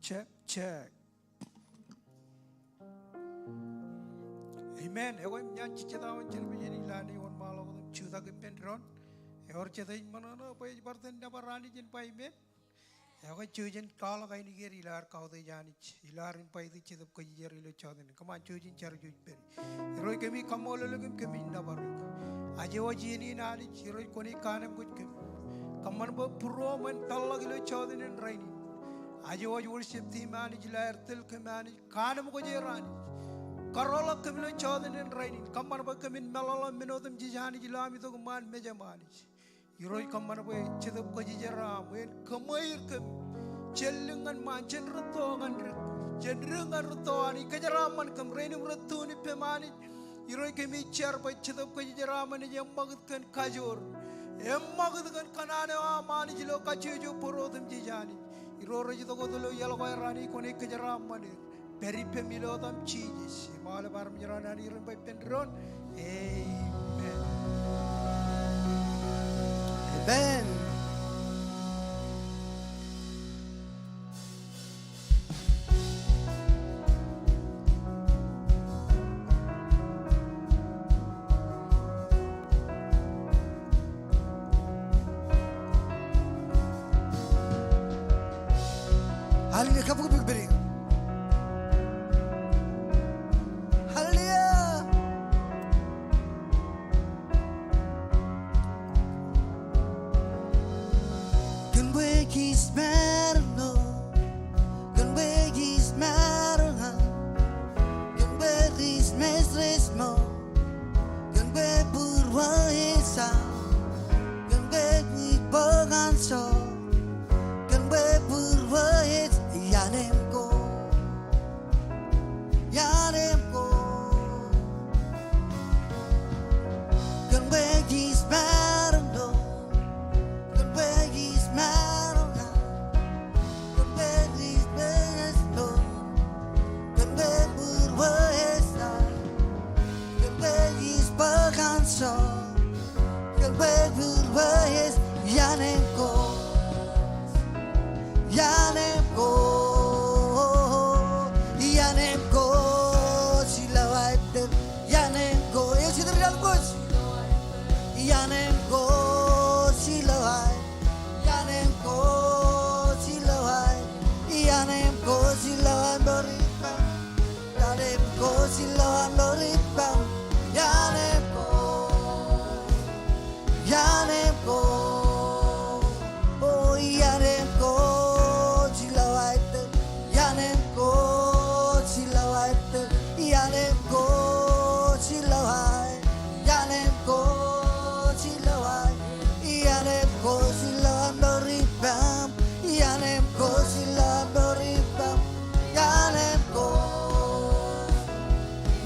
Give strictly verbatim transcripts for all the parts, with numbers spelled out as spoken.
Check, check. Amen. Ekwe, ña jejjet aō in jerbal jān ilo an eo wōnṃaanḷọk im jutak ippān doon. Ewōr jet ej ṃōṇōṇō bwe ej bar itōn nōbar Anij in ba amen. Ekwe, jouj im kwaḷọk ainikieir ilo ad kautiej Anij, ilo ad invite Jetōb Kwōjarjar ilo jota in. Come on, jouj im jar jouj pād. Irooj, kōmij kaṃṃoolol eok im kōmij nōbar eok. Ajewōj iien in Anij, Irooj kwōnaaj kaanemkwōj kōm. Kōṃṃan bwe būruōṃ en peḷḷọk ilo jota in rainin. Ajewōj worship team Anij ilo aer tōl kōm Anij, kaanemkwōj er Anij. Kōrọọlḷọk kōm ilo jota in rainin. Kōṃṃan bwe kōmin meḷọkḷọk men otemjej Anij ilo am itok iṃaan mejaṃ Anij. Irooj kōṃṃan bwe Jetōb Kwōjarjar aṃ en kōṃweier kōm jān dik ñan ṃaan, jān rūtto ñan dik, jān dik ñan rūtto Anij. Kōjeraaṃṃan kōm rein im rej tune ippām Anij. Irooj kōmij jar bwe Jetōb Kwōjarjar aṃ enaaj eṃṃakūt kōn kajoor, eṃṃakūt kōn kōṇaan eo aṃ Anij ilo kajjojo bōro otemjej Anij. Irooj rej itok wōt ilo iaḷ ko aer Anij kwōnaaj kōjeraaṃṃan er. Pād ippām ilo etaṃ Jisōs. Im aolep armej ro naan in rej ba ippān doon, amen. Amen. Hallelujah. Kabukbuk pād ie. Hallelujah. Kōn bwe Kraist maroñ ṇe, kōn bwe Kraist maroñ ṇe, kōn bwe Kraist mestret ṇe, kōn bwe būruō ej sa, kōn bwe ij bōk kaṇ so, kōn bwe būruō ej iaan im ko. Iaan im ko. Kōn bwe Kraist maroñ ṇe. Kōn bwe Kraist maroñ ṇe. Kōn bwe Kraist mestret ṇe. Kōn bwe būruō ej sa. Kōn bwe ij bōk kaṇ so. Kōn bwe būruō ej iaan im ko. Iaan im ko. Iaan im ko. Ilo aer tōl. Iaan im ko. Ej jitōb iaan ko. Iaan im ko. Ilo aer. Iaan im ko. Ilo aer. Iaan im ko. Ilo aer. Iaan im ko. Ilo aer. Iaan im ko. Iaan im ko, o iaan im ko, ilo aer tōl. Iaan im ko, ilo aer tōl. Iaan im ko, ilo aer. Iaan im ko, ilo aer. Iaan im ko, ilo aer. Iaan im ko, ilo aer. Iaan im ko.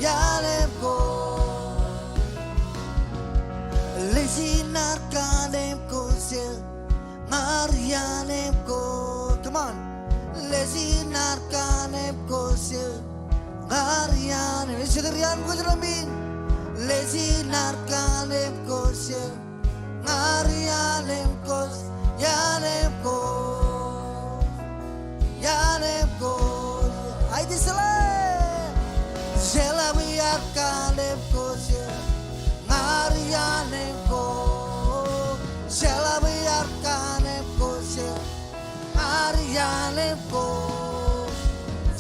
Iaan im ko. Lōshin ad kaanemko jet, ña ri iaan im ko. Come on. Lōshin ad kaanemko jet, ña ri iaan im ko. Ej jitōb iaan ko jet amen. Lōshin ad kaanemko jet, ña ri iaan im ko, iaan im ko, iaan im ko. Aet ej jeḷā. Jeḷā bwe iar kaanemko jet, ña ri iaan im ko. Jeḷā bwe iar kaanemko jet, ña ri iaan im ko.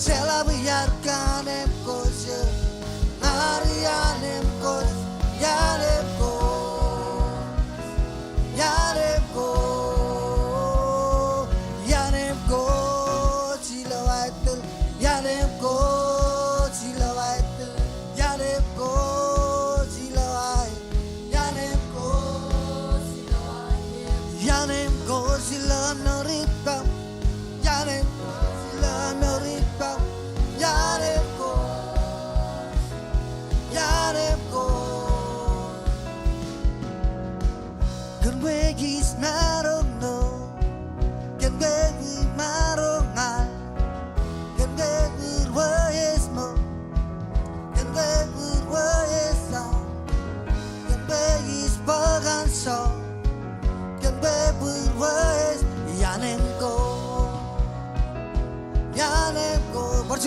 Jeḷā bwe iar kaanemko jet, ña ri iaan im ko, iaan im ko, iaan im ko, iaan im ko, ilo aer tōl, iaan im ko, ilo aer tōl, iaan im ko, ilo aer. Iaan im ko, ilo aer. Iaan im ko, ilo aer. Iaan im ko, ilo aer.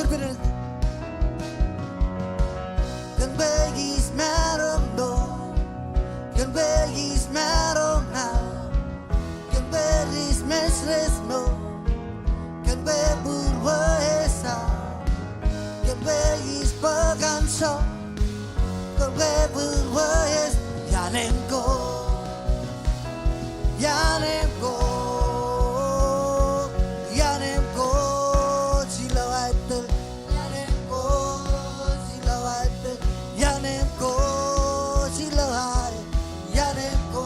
Kōn bwe ij maroñ tok, kōn bwe ij maroñ ṇa, kōn bwe ij mejles ṇo, kōn bwe būruō ej ja, kōn bwe ij bōk anjọ, kōn bwe būruō ej, iaan im ko, iaan im ko, iaan im ko, ilo aer tōl. Iaan im ko, ilo aer tōl. Iaan im ko, ilo aer. Iaan im ko,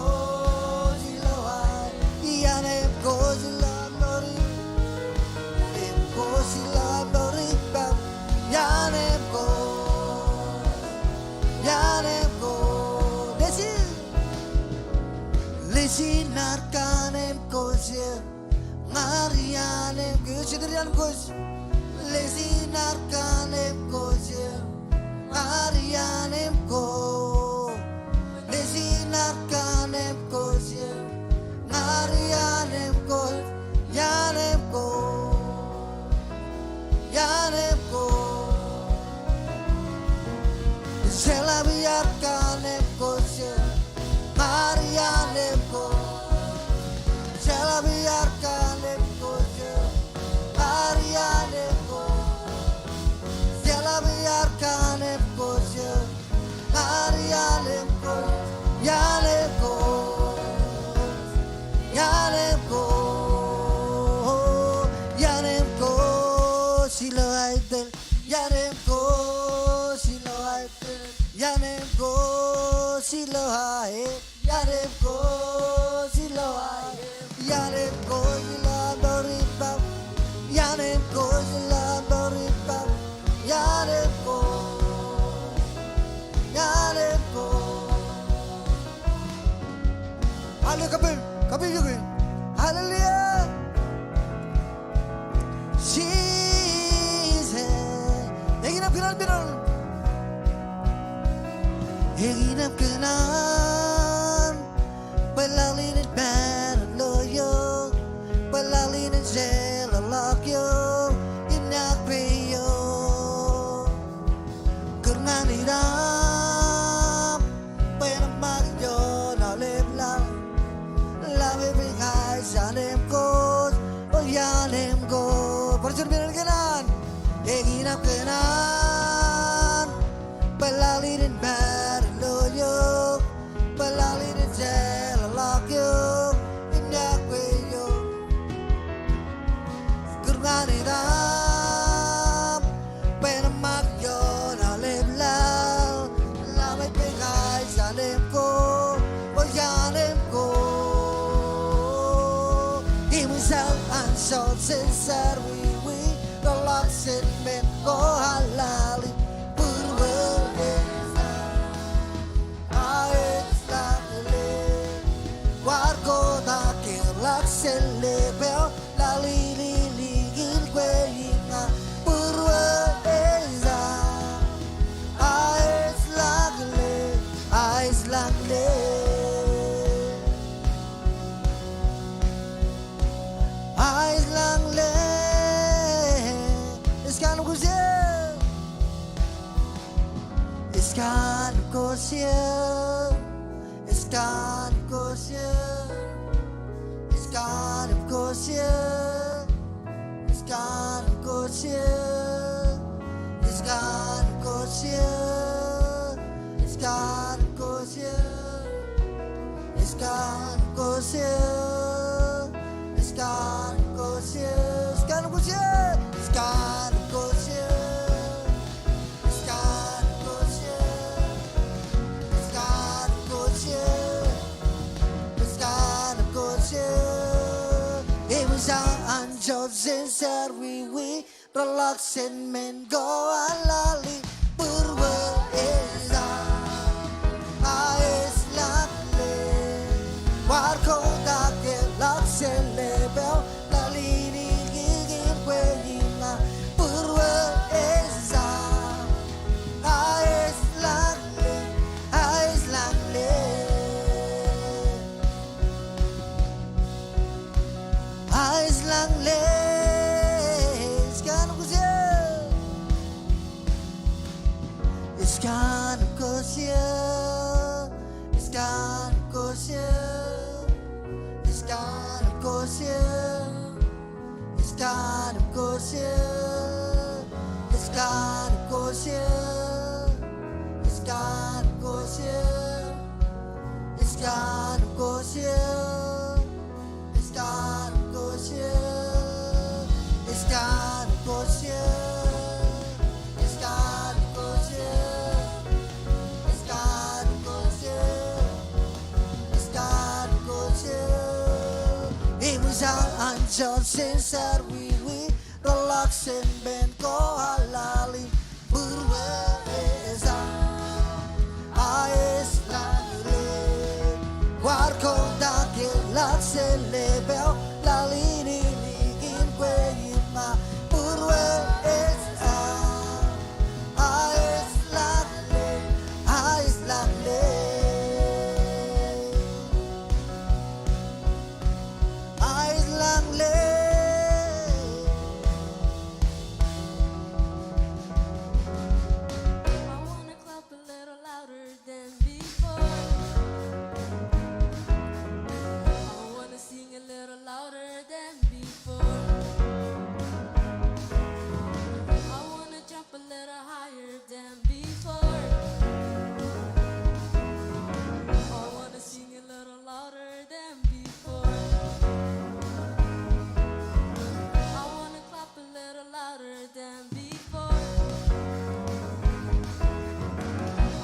ilo aer. Iaan im ko, ilo aer. Iaan im ko, ilo aer. Iaan im ko, iaan im ko. Lejin, lejin ad kōn im ko jet. Ña ri iaan im ko, jet ri iaan im ko. Lejin ad kōn im ko jet. Ña ri iaan im ko. Lejin ad kōn im ko jet. Ña ri iaan im ko. Iaan im ko. Iaan im ko. Jeḷā bwe ad kōn im ko jet. Ña ri iaan im ko. Jeḷā bwe ad kōn im ko jet. Ña ri iaan im ko. Jeḷā bwe ad kōn im ko jet. Ña ri iaan im ko. Iaan im ko. Iaan im ko. Iaan im ko. Ilo aer tōl. Iaan im ko. Ilo aer tōl. Iaan im ko, ilo aer. Iaan im ko, ilo aer. Iaan im ko, ilo aer. Iaan im ko, ilo aer. Iaan im ko. Iaan im ko. Hallelujah, kapeel, kapeel ijo ke. Hallelujah. Jisōs. Eñin aṃ kōṇaan, kōṇaan. Eñin aṃ kōṇaan. Bwe laḷ in ej pād ilo eok. Bwe laḷ in ej jeḷāḷọk eok. Im ñakwe eok. Kūr ñan idaṃ. Bwe en ṃōk ioon aolep laḷ. Laḷ eo ej iaan im ko. O iaan im ko. Bar juon minit kōṇaan. Eñin aṃ kōṇaan. Bwe laḷ in ej pād ilo eok. Bwe laḷ in ej jeḷāḷọk eok. Im ñakwe eok. Kūr ñan idaṃ. Bwe en ṃōk ioon aolep laḷ. Laḷ eo ej iaan im ko. O iaan im ko. Im ejjeḷọk anjọ jān serwiwi. Ḷọk jān men ko al laḷ in būruō eo. Aeslañlōñ. Kwaar kotak ke ḷọk jān lepeo. Laḷ in ilikin kwe iññā. Būruō eo. Aeslañlōñ. Aeslañlōñ. Aeslañlōñ. Ej kanooj eo. Ej kanooj eo. Ej kanooj eo. Ej kanooj eo. Ej kanooj eo. Ej kanooj eo. Ej kanooj eo. Ej kanooj eo. Ej kanooj eo. Ej kanooj eo. Ej kanooj eo. Ej kanooj eo. Ej kanooj eo. Ej kanooj eo. Ej kanooj eo. Im ejjeḷọk anjọ jān serwiwi. Ḷọk jān men ko al laḷ in būruō eo. Aeslañlōñ. Kwaar kotak ke ḷọk jān lepeo. Laḷ in ilikin kwe iññā. Būruō eo. Aeslañlōñ. Aeslañlōñ. Aeslañlōñ. Ej kanooj eo. Im ejjeḷọk sense ear wiwi, reḷọk jān pen ko aḷaḷ im būrueḷ ej an, a ej lañlōñ. Kwaar kotak eḷak jān lepeo, laḷ in ilikin kwe im a būrueḷ ej an, a ej lañlōñ, a ej lañlōñ. Ej lañlōñ. I wanna clap a little louder than before. I wanna sing a little louder than before. I wanna jump a little higher than before. I wanna sing a little louder than before. I wanna clap a little louder than before.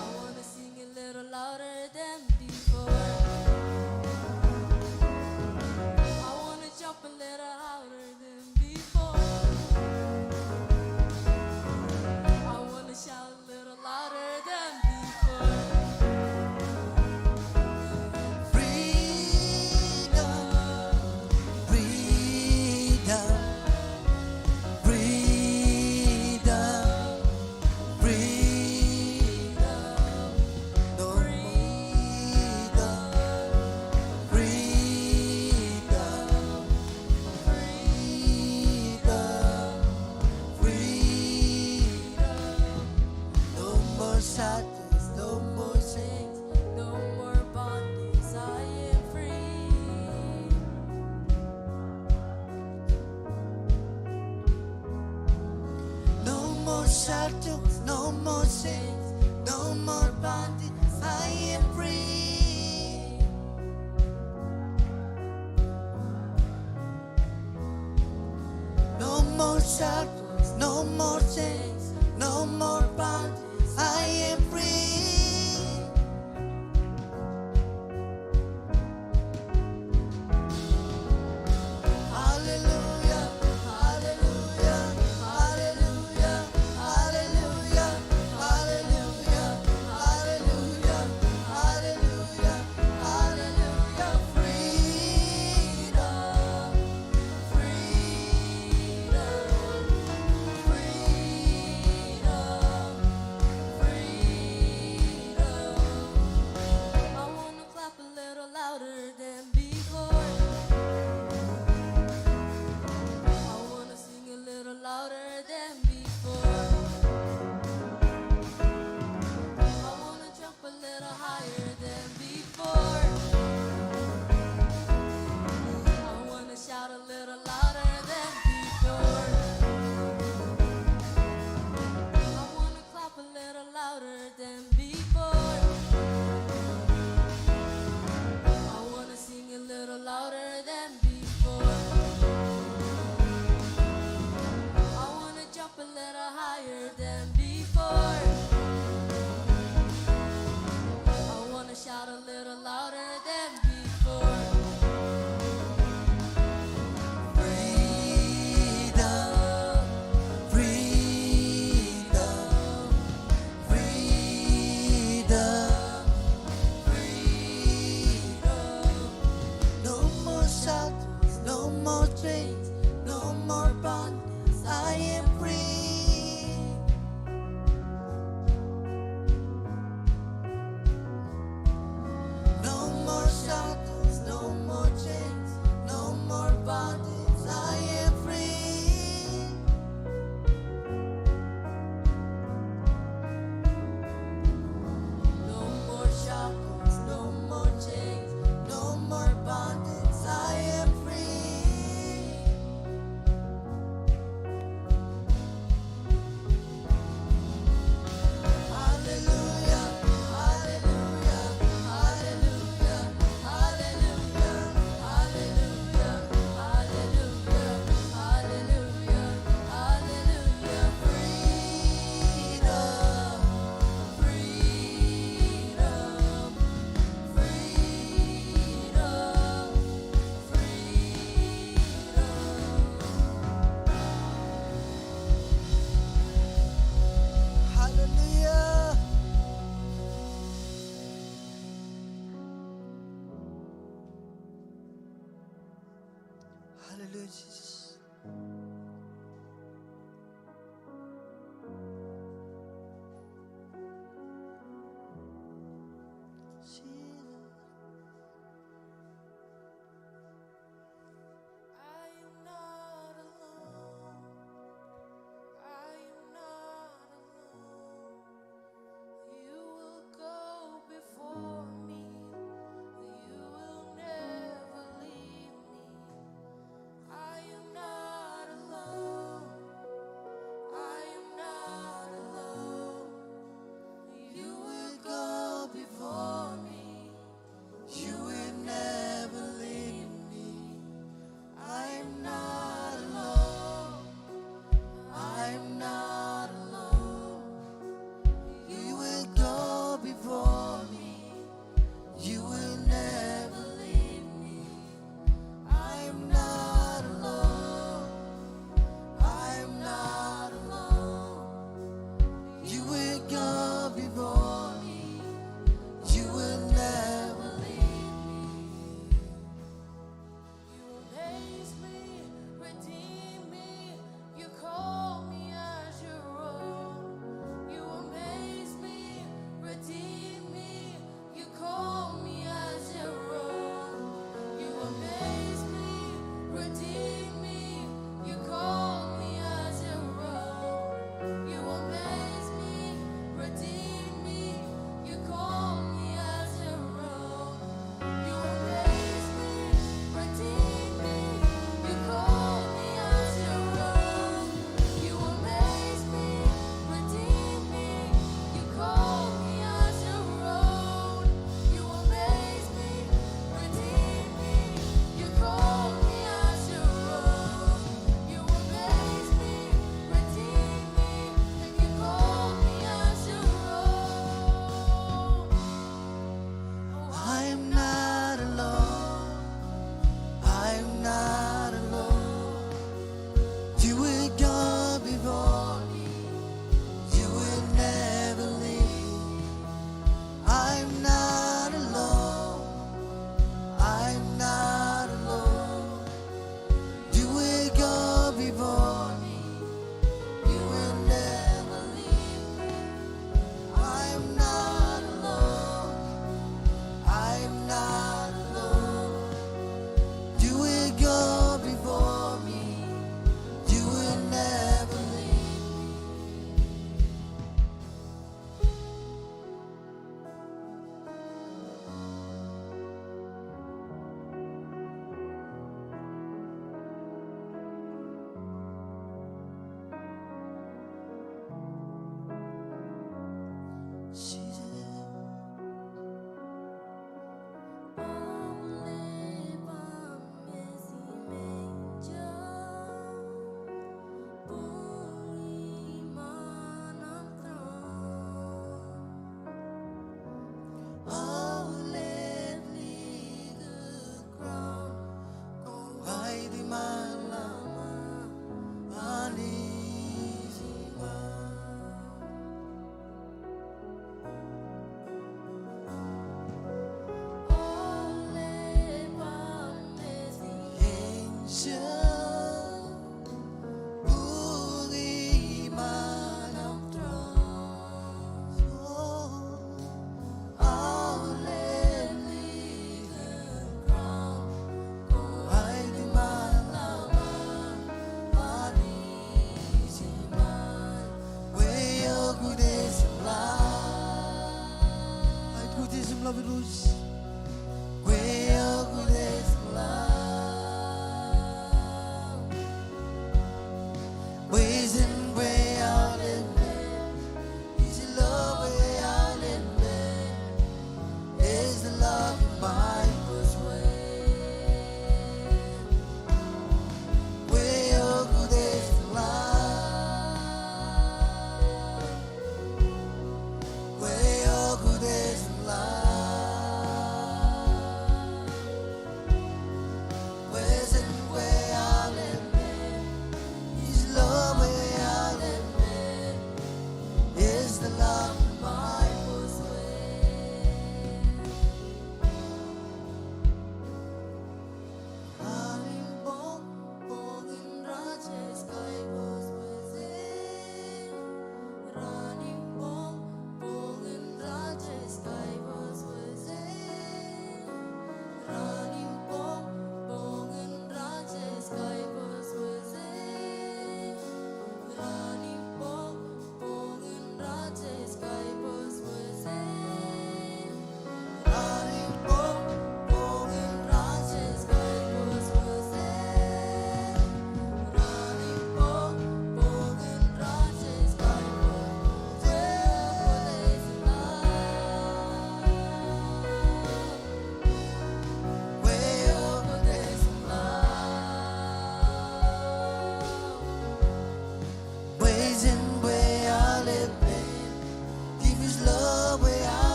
I wanna sing a little louder than before. I wanna jump a little higher than before. I wanna shout a little louder than before. Freedom, freedom, freedom, freedom. No more freedom, freedom, freedom. No more shackles, no more chains, no more bondage, I am free. No more shackles, no more chains, no more bondage, I am free. No more shackles, no more chains, no more bondage, I am free. Hallelujah, hallelujah, hallelujah, hallelujah, hallelujah, hallelujah, hallelujah, hallelujah, freedom, freedom, freedom, freedom.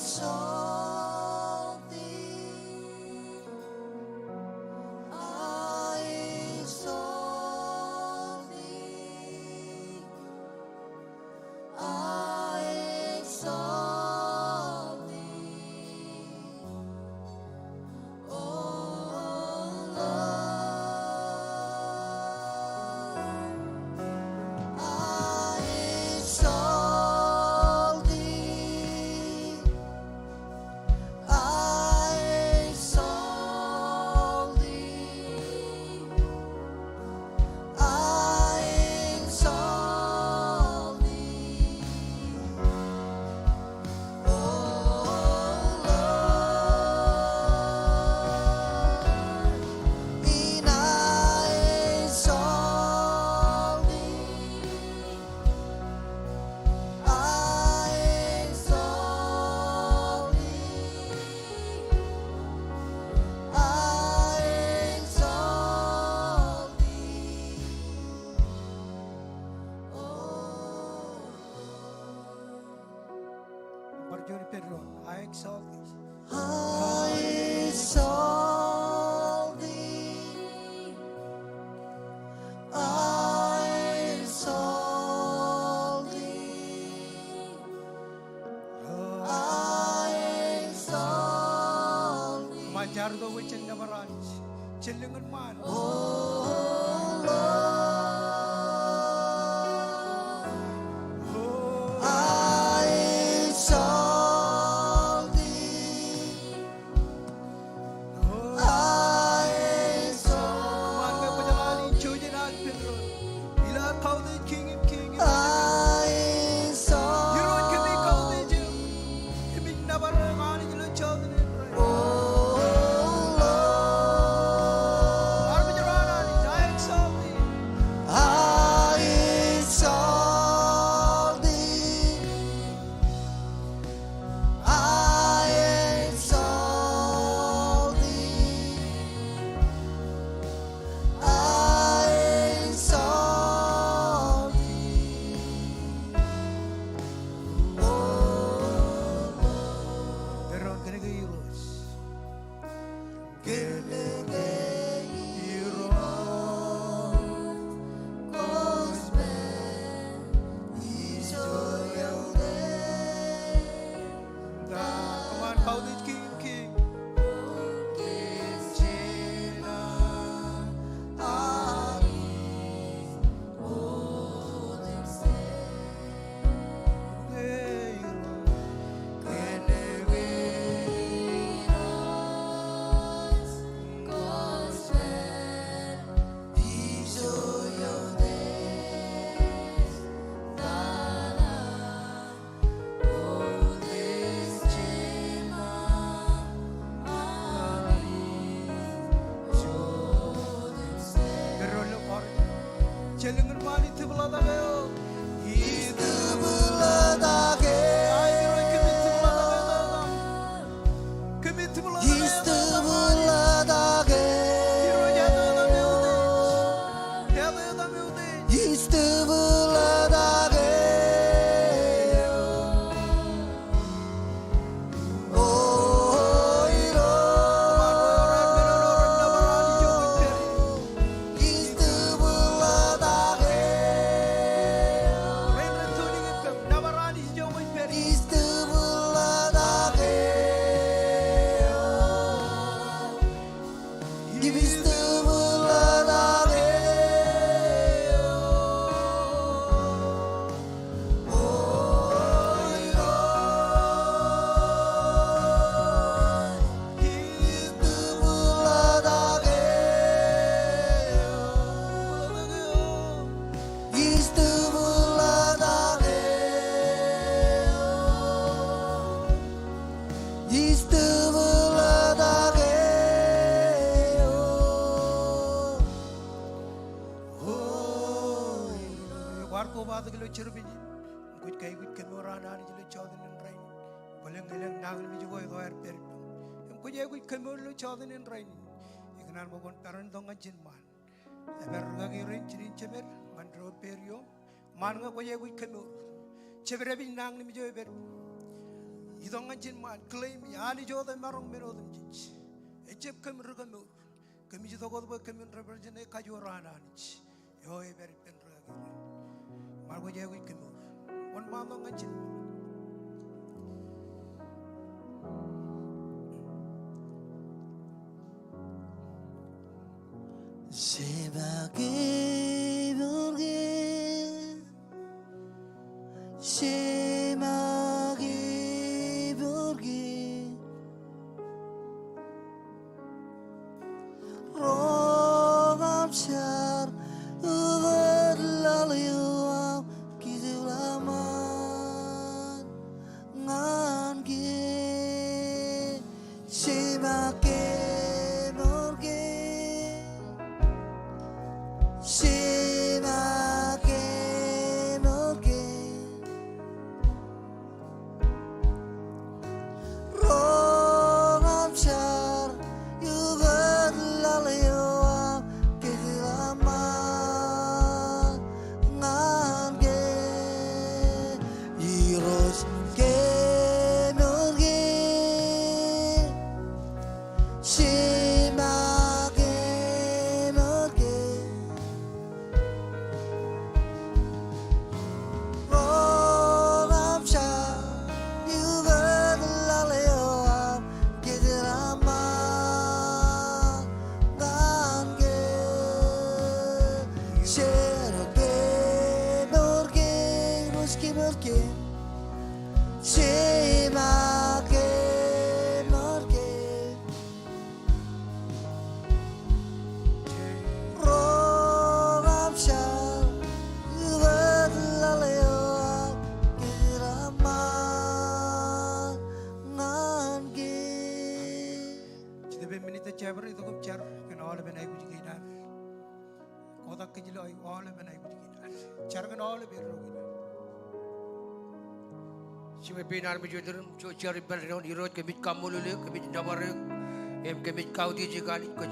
exalt thee. I exalt thee. I exalt thee, O Lord. I exalt thee. I exalt thee. I exalt thee, O Lord, and I exalt thee. I exalt thee. I exalt thee, O Lord. Bar juon ippān doon. I exalt thee. I exalt thee. I exalt thee. I exalt thee. Kōṃṃan jar tok bwe jen nōbar Anij. Jen lōñ in ṃaan. O Lord, I exalt thee. I exalt. Kōṃṃan ke kwōjeḷā Anij, jouj in aō ippān doon. Ilo ad kautiej Kiiñ in kiiñ, Irooj in irooj. I exalt. Irooj, kōmij kautiej eok. Kōmij nōbar eok Anij ilo jota in rainin. O Lord. Armej ro an Anij, I exalt thee. I exalt thee. I exalt thee. I exalt thee, O Lord. Erom kōnke Irooj. Kōnke Irooj, kōspen ijo eoon. Kōṃṃan kautiej Kiiñ in kiiñ. Jen lōñ in ṃaan, Itōpḷatak eō. Itōpḷatak eō. Kōmij tōpḷatak eok. Itōpḷatak eō. Irooj, etan eo eutiej. Etan eo eutiej. Itōpḷatak eō. O Irooj. Itōpḷatak eō. Itōpḷatak eō. Itōpḷatak eō. O Irooj. Itōpḷatak eō. Itōpḷatak eō. Itōpḷatak eō. O, kwaar kobatok ilo service in. Im kwōj aikuj kemour an Anij ilo jota in rainin. Bōlen elōñ nañinmej ko eo ear pād ippām. Im kwōj aikuj kemour ilo jota in rainin. Ikōṇaan bwe kwōn peran tok ñan ijin ṃaan. Epād rūkaki rein, jinen jemed, ñan ro pād ioṃ. Ṃaan ñe kwōj aikuj kemour. Jepdepij nañinmej eo epād. Itok ñan ijin ṃaan, claim e. Anij wōt emaroñ men otemjej. Ejjab kōm ri kōmour. Kōmij itok wōt bwe kōmin represent e kajoor an Anij eo ej pād ippān rūkaki rein. Ṃaal kwōj aikuj kōmour. Wōnṃaanḷọk ñan ijin ṃaan. Jeṃakemour ke, jeṃakemour ke, ro aṃ jar ukōt laḷ eo aṃ kōjjeḷā ṃaan ñan kōm. Jeṃakemour ke, jeṃakemour ke, ro aṃ jar ukōt laḷ eo aṃ kōjjeḷā ṃaan ñan kōm. Irooj kemour ke, jeṃakemour ke, ro aṃ jar ukōt laḷ eo aṃ kōjjeḷā ṃaan ñan kōm. Irooj kemour ke, Irooj kemour ke, jeṃakemour ke, ro aṃ jar ukōt laḷ eo aṃ kōjjeḷā ṃaan ñan kōm. Jitōb minit ej jabōt, itok im jar kōn aolepen aikuj kein ad. Kotak kōj ilo aolepen aikuj kein ad. Jar kōn aolep eddo kein ad. Jibwe pein armej eo iturūṃ, jar ippān doon. Irooj, kōmij kaṃṃoolol eok, kōmij nōbar eok, im kōmij koutiej eok Anij, kwōj,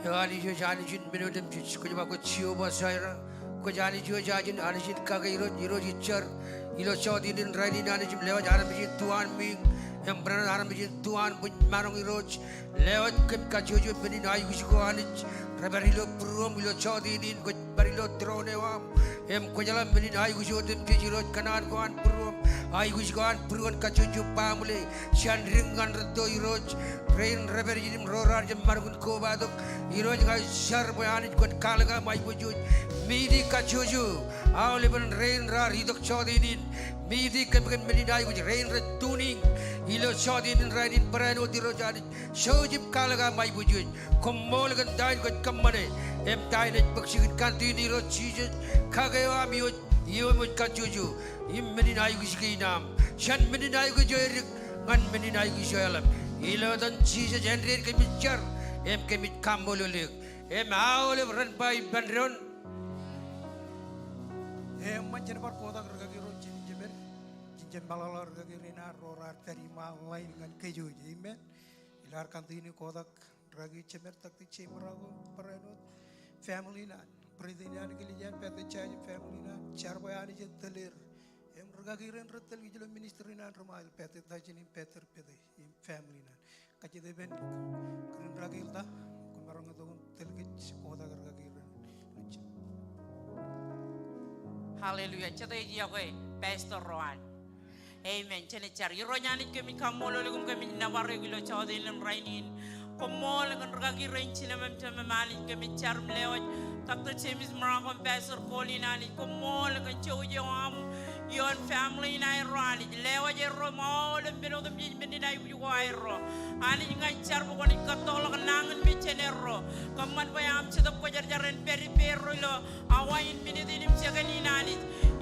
eo Anij eo ej Anij in men otemjej. Kwōj ba kwōj Jehovah Jireh. Kwōj Anij eo ej ajin, Anij in kake. Irooj, Irooj ij jar ilo jota in rainin Anij im lewōj armej in tuwaan miiñ im barāinwōt armej in tuwaan bwij maroñ Irooj. Lewōj kōm kajjojo men in aikuj ko Anij, rej pād ilo būruōṃ ilo jota in, kwōj pād ilo throne eo aṃ im kwōjeḷā men in aikuj otemjej Irooj. Kōṇaan ko an būruōṃ, aikuj ko an būruon kajjojo baaṃle jān dik ñan rūtto Irooj. Rein rej pād ijin im ro raar jab maroñ in kobatok Irooj, ña ij jar bwe Anij kwōn kwaḷọk aṃ aiboojoj. Meet e kajjojo aolepen rein raar itok jota in. Meet e kōm kōn men in aikuj. Rein rej tune in ilo jota in rainin barāinwōt Irooj Anij, jouj im kwaḷọk aṃ aiboojoj. Koṃṃool kōn ta in kwōj kōṃṃane im ta in ej bōk jikin continue Irooj Jisōs, kake eo aṃ eo ej, eo eṃōj kajjojo im men in aikuj kein aṃ jān men in aikuj eo edik ñan men in aikuj eo eḷap. Ilo etan Jisōs āindein kōmij jar im kōmij kaṃṃoolol eok. Im aolep ren ba ippān doon. Eṃṃan, jen bar kotak rūkaki ro jān jemed. Jen jab meḷọkḷọk rūkaki rein ad ro raar pād iṃaan line ñan kōj wōj. Amen. Ilo ad continue kotak rūkaki jemed, Doctor Jay Marocco, barāinwōt family in an, President in an, Eklejia in an, Pastor Judge im family in an, jar bwe Anij en tōl er. Im rūkaki rein rej tōl kōj ilo ministry in an ri Ṃajeḷ, Pastor Dustin im Pastor Pete im family in an. Kajjitōk ippān kōn rūkaki ḷọk, koṃ maroñ itok im tōl kōj kotak rūkaki rein. Hallelujah. Jete ej iọkwe pastor ro an. Amen. Jen jar. Irooj Anij, kōmij kaṃṃoolol eok im kōmij nōbar eok ilo jota in rainin. Koṃṃool kōn rūkaki rein, jinōm im tōmōm Anij. Kōmij jar im lewōj Doctor James Marocco im Pastor Colin Anij. Koṃṃool kōn jouj eo aṃ ioon family in aerro Anij. Lewōj erro im aolep men otemjej men in aikuj ko aerro. Anij, ña ij jar bwe kwōnaaj kōttoḷọk nañinmej jān erro. Kōṃṃan bwe aṃ Jetōb Kwōjarjar en pād ippārro ilo awa in, minit in im second in Anij.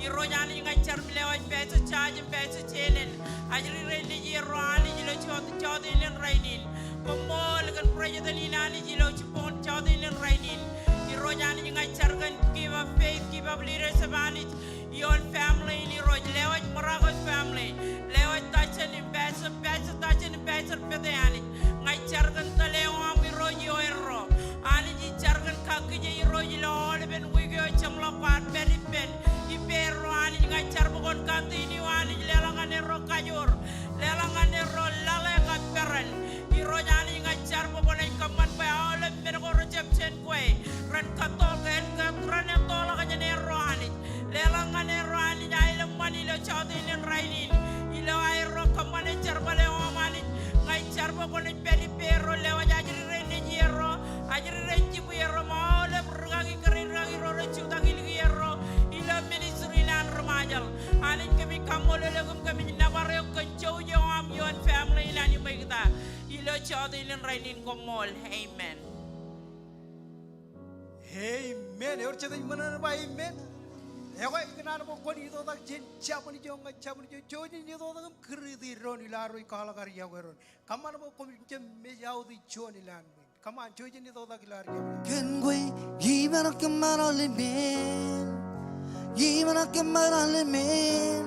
Irooj Anij, ña ij jar im lewōj Pastor Judge im Pastor Jenen. Ajri ro nejierro Anij ilo jota, jota in rainin. Koṃṃool kōn president in Anij ilo jibboñ jota in rainin. Irooj Anij, ña ij jar kōn Gift of Faith, Gift of Leadership Anij. Ioon family in Irooj, lewōj Marocco family, lewōj Dustin im Pastor, Pastor Dustin im Pastor Pete Anij. Ña ij jar kōn tōl eo aṃ Irooj ioon erro. Anij, ij jar kōn kakkije Irooj ilo aolepen wiik eo ejjeḷọk kwaar pād ippān ippārro Anij. Ña ij jar bwe kwōn continue Anij leḷọk ñan erro kajoor, leḷọk Kōmij kaṃṃoolol eok im kōmij nōbar eok kōn jouj eo aṃ ioon family eo an Ibekta. Ilo jota in rainin, koṃṃool. Amen. Amen. Ewōr jet ej ṃōṇōṇō ba amen. Ekwe, ikōṇaan bwe kwōn itoitak jān Japanese eo ñan Japanese eo. Jouj im itoitak im kūriti doon ilo ad kwaḷọk ad yokwe doon. Kōṃṃan bwe kwōn jab mej aoti juon ilowaan ṃwiin. Kōṃṃan, jouj im itoitak ilo ad yokwe. Kōn kwe iṃōṇōṇō kōṃṃan aolep men. Iṃōṇōṇō kōṃṃan aolep men.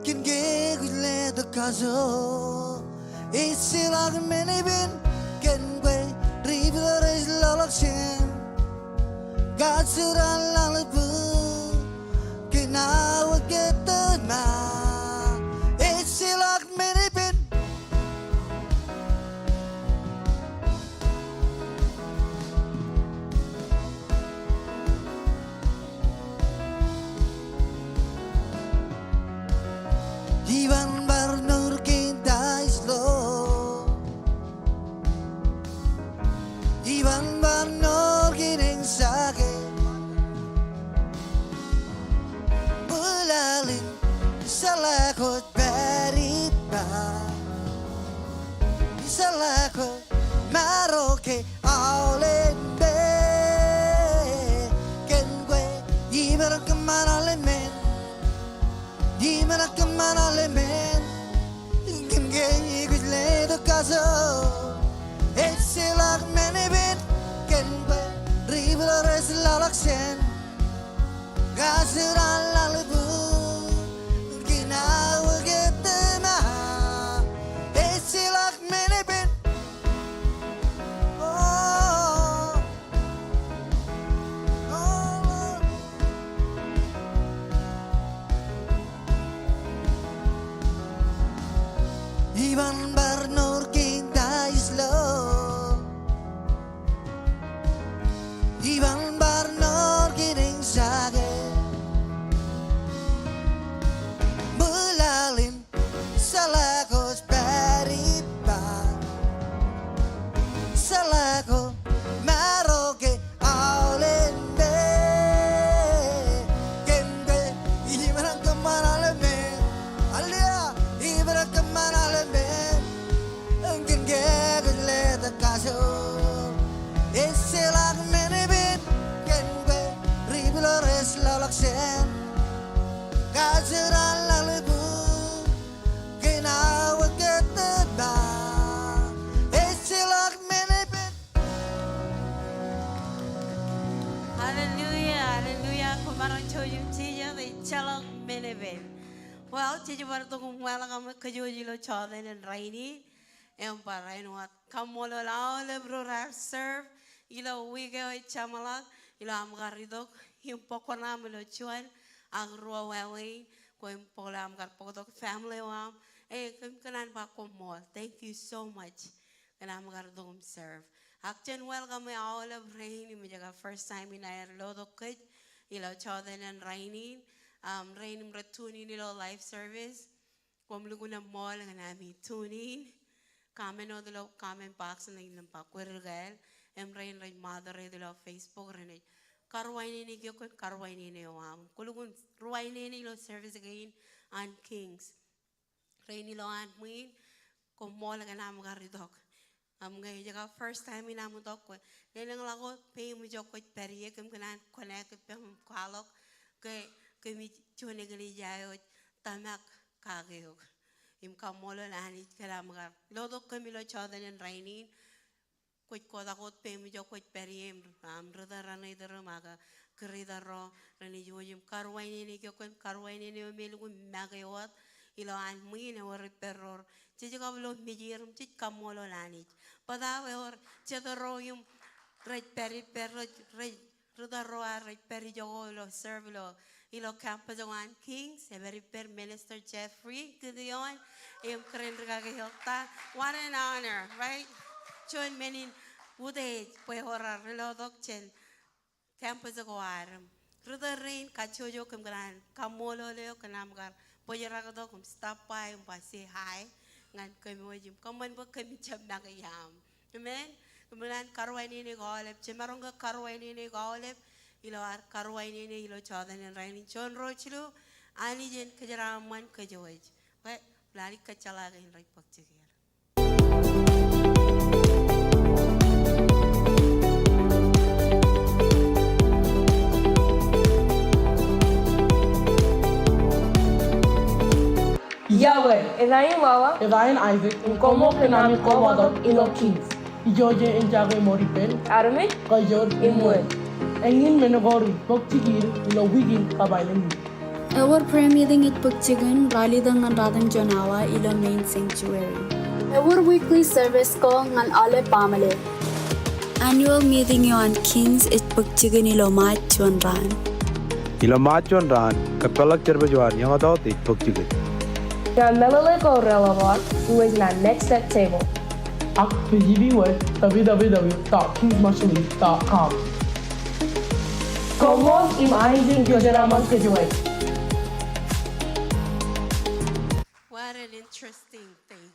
Kōn ke kwōj letok kajoor. Ejjeḷọk men epen. Kōn kwe ri-Irooj ej lọḷọk jān kajjoor an ḷalbōd. Kōn aō kōtōma. Ejjeḷọk men epen. Iban bar nour kein ta ij lo. Iban bar nour kein eñjake. Bōlen jeḷā kwōj pād ippa. Jeḷā kwōj maroke aolep men. Kōn kwe iṃōṇōṇō kōṃṃan aolep men. Iṃōṇōṇō kōṃṃan aolep men. Kōn ke kwōj letok kajoor. Ejjeḷọk men epen. Kōn kwe ri-Irooj ej lọḷọk jān kajjoor an ḷalbōd. Kōn aō kōtōma. Ejjeḷọk men epen. Oh. Oh, Lord. Iban bar nour kein ta ij lo. Iban bar nour kein eñjake. Bōlen jeḷā kwōj pād ippa. Jeḷā kwōj maroke aolep men. Kōn ke iṃōṇōṇō kōṃṃan aolep men. Hallelujah. Iṃōṇōṇō kōṃṃan aolep men. Kōn ke kwōj letok kajoor. Ejjeḷọk men epen. Kōn kwe ri-Irooj ej lọḷọk jān kajjoor an ḷalbōd. Kōn aō kōtōma. Ejjeḷọk men epen. Hallelujah, hallelujah. Koṃ maroñ jouj im jijet, ejjeḷọk men epen. Well, jej bar itok im welcome kōjwōj ilo jota in rainin. Im barāinwōt kaṃṃoolol aolep ro raar serve ilo wiik eo ej jeṃḷọk, ilo aṃ kar itok im bōk kuṇaaṃ ilo juon ak ruo wāween, kwe im bōk ilo aṃ kar bōktok family eo aṃ. E, kōm kōṇaan ba koṃṃool. Thank you so much. Kōn aṃ kar itok im serve. Ak jen welcome aolep rein im ej jekar first time in aer lotok kōj ilo jota in rainin. Um, rein im rej tune in ilo live service. Koṃ lukkuun eṃṃool kōn ami tune in. Comment wōt ilo comment box ṇe im ba kwōj kōl. Im rein rej moderate ilo Facebook renaaj karuwainene eok kōn karuwainene eo aṃ. Kwō lukkuun ruwainene ilo service kein an Kings. Rein ilowaan ṃwiin, koṃṃool kōn aṃ kar itok. Aṃ, ñe ej jekar first time in aṃ itok kwe, lelōñḷọk wōt peiṃ ijo kwōj pād ie, kōm kōṇaan connect ippaṃ im kwaḷọk ke kōmij juon eklejia eo ej tōmak kake eok. Im kaṃṃoolol Anij kōn aṃ kar lotok kōm ilo jota in rainin. Kwōj kotak wōt peiṃ ijo kwōj pād ie im, um, ri tōl renaaj iturūṃ ak kūr tōl ro renaaj wōj im karuwainene eok kōn karuwainene eo me lukkuun make wōt ilowaan ṃwiin ewōr ippān ro. Jej kab lo mejād im jej kaṃṃoolol Anij. Bōtab ewōr jet ro im rej pād ippān ro, rej rej, ri tōl ro ad rej pād ijoko ilo serve ilo, ilo campus ko an Kings, epād ippān Minister Jeffrey Gideon, im kōrā in rikaki Hilda. What an honor, right? Juon men in utiej bwe ewōr raar lotok jān campus ko ad. Ri tōl rein kajjojo, kōm kōṇaan kaṃṃoolol eok kōn aṃ kar bōjrak tok im stop by im ba say hi ñan kōm wōj im kōṃṃan bwe kōmij jab make iaam. Amen. Kōm kōṇaan karuwainene eok aolep, jemaroñ ke karuwainene eok aolep ilo ad karuwainene ilo jota in rainin. Juon, ruo, jilu, Anij en kōjeraaṃṃan kōjwōj. Bwe lale kōjjeḷā kein rej bōk jikier. Iọkwe. Eta in Wawa. Eta in Isaac. Im koṃṃool kōn ami kobatok ilo Kings. Ijo ej jake ṃōk ippān armej kajjojo im wōt. Eñin men ko rej bōk jikier ilo wiik in kab aelōñ in. Ewōr prayer meeting ej bōk jikin ralitōk ñan ratimjuon awa ilo main sanctuary. Ewōr weekly service ko ñan aolep baaṃle. Annual meeting eo an Kings ej bōk jikin ilo March juon raan. Ilo March juon raan, kōpeḷḷọk service eo an Young Adult ej bōk jikin. Ñan meḷeḷe ko reḷap, iwōj ñan next set table. Ak visit wōt W W W dot kingsmarshallese dot com. Koṃṃool im Anij en kōjeraaṃṃan kōjwōj. What an interesting thing.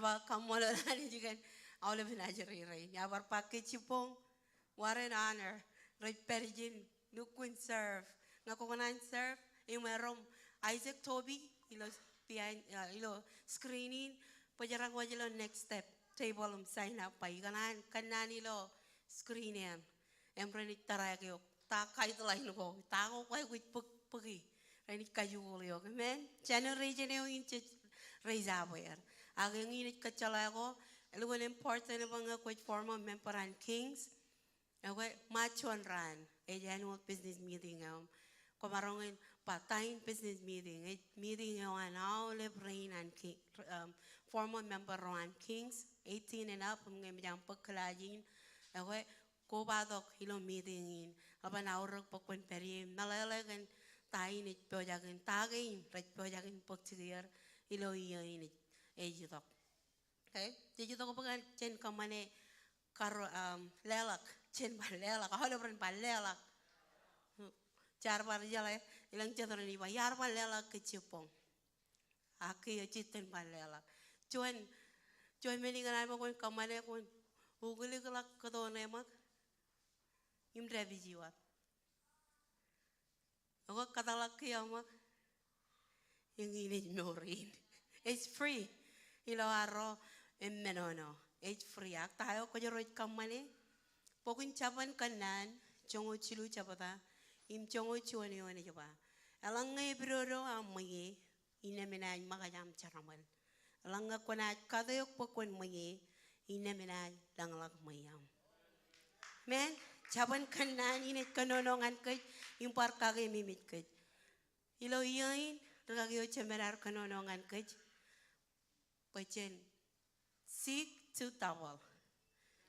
Ba kaṃṃoolol Anij kōn aolepen ajri rein. Iar bar ba ke jibboñ, what an honor. Rej pād ijin lukkuun serve. Ñe kwō kōṇaan serve, im erom Isaac Toby ilo behind, uh, ilo screen in, bōjrak wōj ilo next step table im sign up bwe ikōṇaan kōnnaan ilo screen eṇ. Im renaaj tōre eok ta guideline ko, ta ko kwōj aikuj bōk, bōki. Renaaj kajukoḷ eok. Amen. Generation eo in jej raise up er. Ak eñin ej kōjjeḷā ko, elukkuun important bwe ñe kwōj former member an Kings, ekwe, March juon raan ej annual business meeting eo. Kwōmaroñ in ba ta in business meeting, ej meeting eo an aolep rein an King, um, former member ro an Kings, eighteen and up, im ñe eṃōj aṃ bōk kilaaj in, ekwe, kobatok ilo meeting in. Eḷap an aorōk bwe kwōn pād ie im meḷeḷe kōn ta in ej pojak in, ta kein rej pojak in bōk jikier ilo iiō in ej, ej itok. Okay? Jej itok bwe kōn jen kōṃṃane kar, um, leḷọk, jen bar leḷọk, aolep ren bar leḷọk. Jaar bar jeḷā, elōñ jet ren ij ba, iar bar leḷọk ke jibboñ. Ak kiiō jen bar leḷọk. Juon, juon men ikōṇaan bwe kwōn kōṃṃane, kwōn ukōlikḷọk kōto ṇe ṃōk im dāpiji wōt. Ekwe kōtḷọk kiiō ṃōk. Eñin ej mour in. Ej free. Ilo arro emenono. Ej free. Ak ta eo kōjro ej kōṃṃane? Bok in Jabōn Kōnnaan, joñoul jilu jebta, im joñoul juon eoon ej ba, eḷaññe epidodo aṃ ṃweiie, innem enaaj ṃōkaj aṃ jeraṃōl. Eḷaññe kwōnaaj kate eok bwe kwōn ṃweiie, innem enaaj lōñḷọk ṃweiaṃ. Amen. Jabōn Kōnnaan in ej kōnono ñan kōj, im bar kakememej kōj. Ilo iiō in, rikaki eo jemedar kōnono ñan kōj bwe jen seek to double.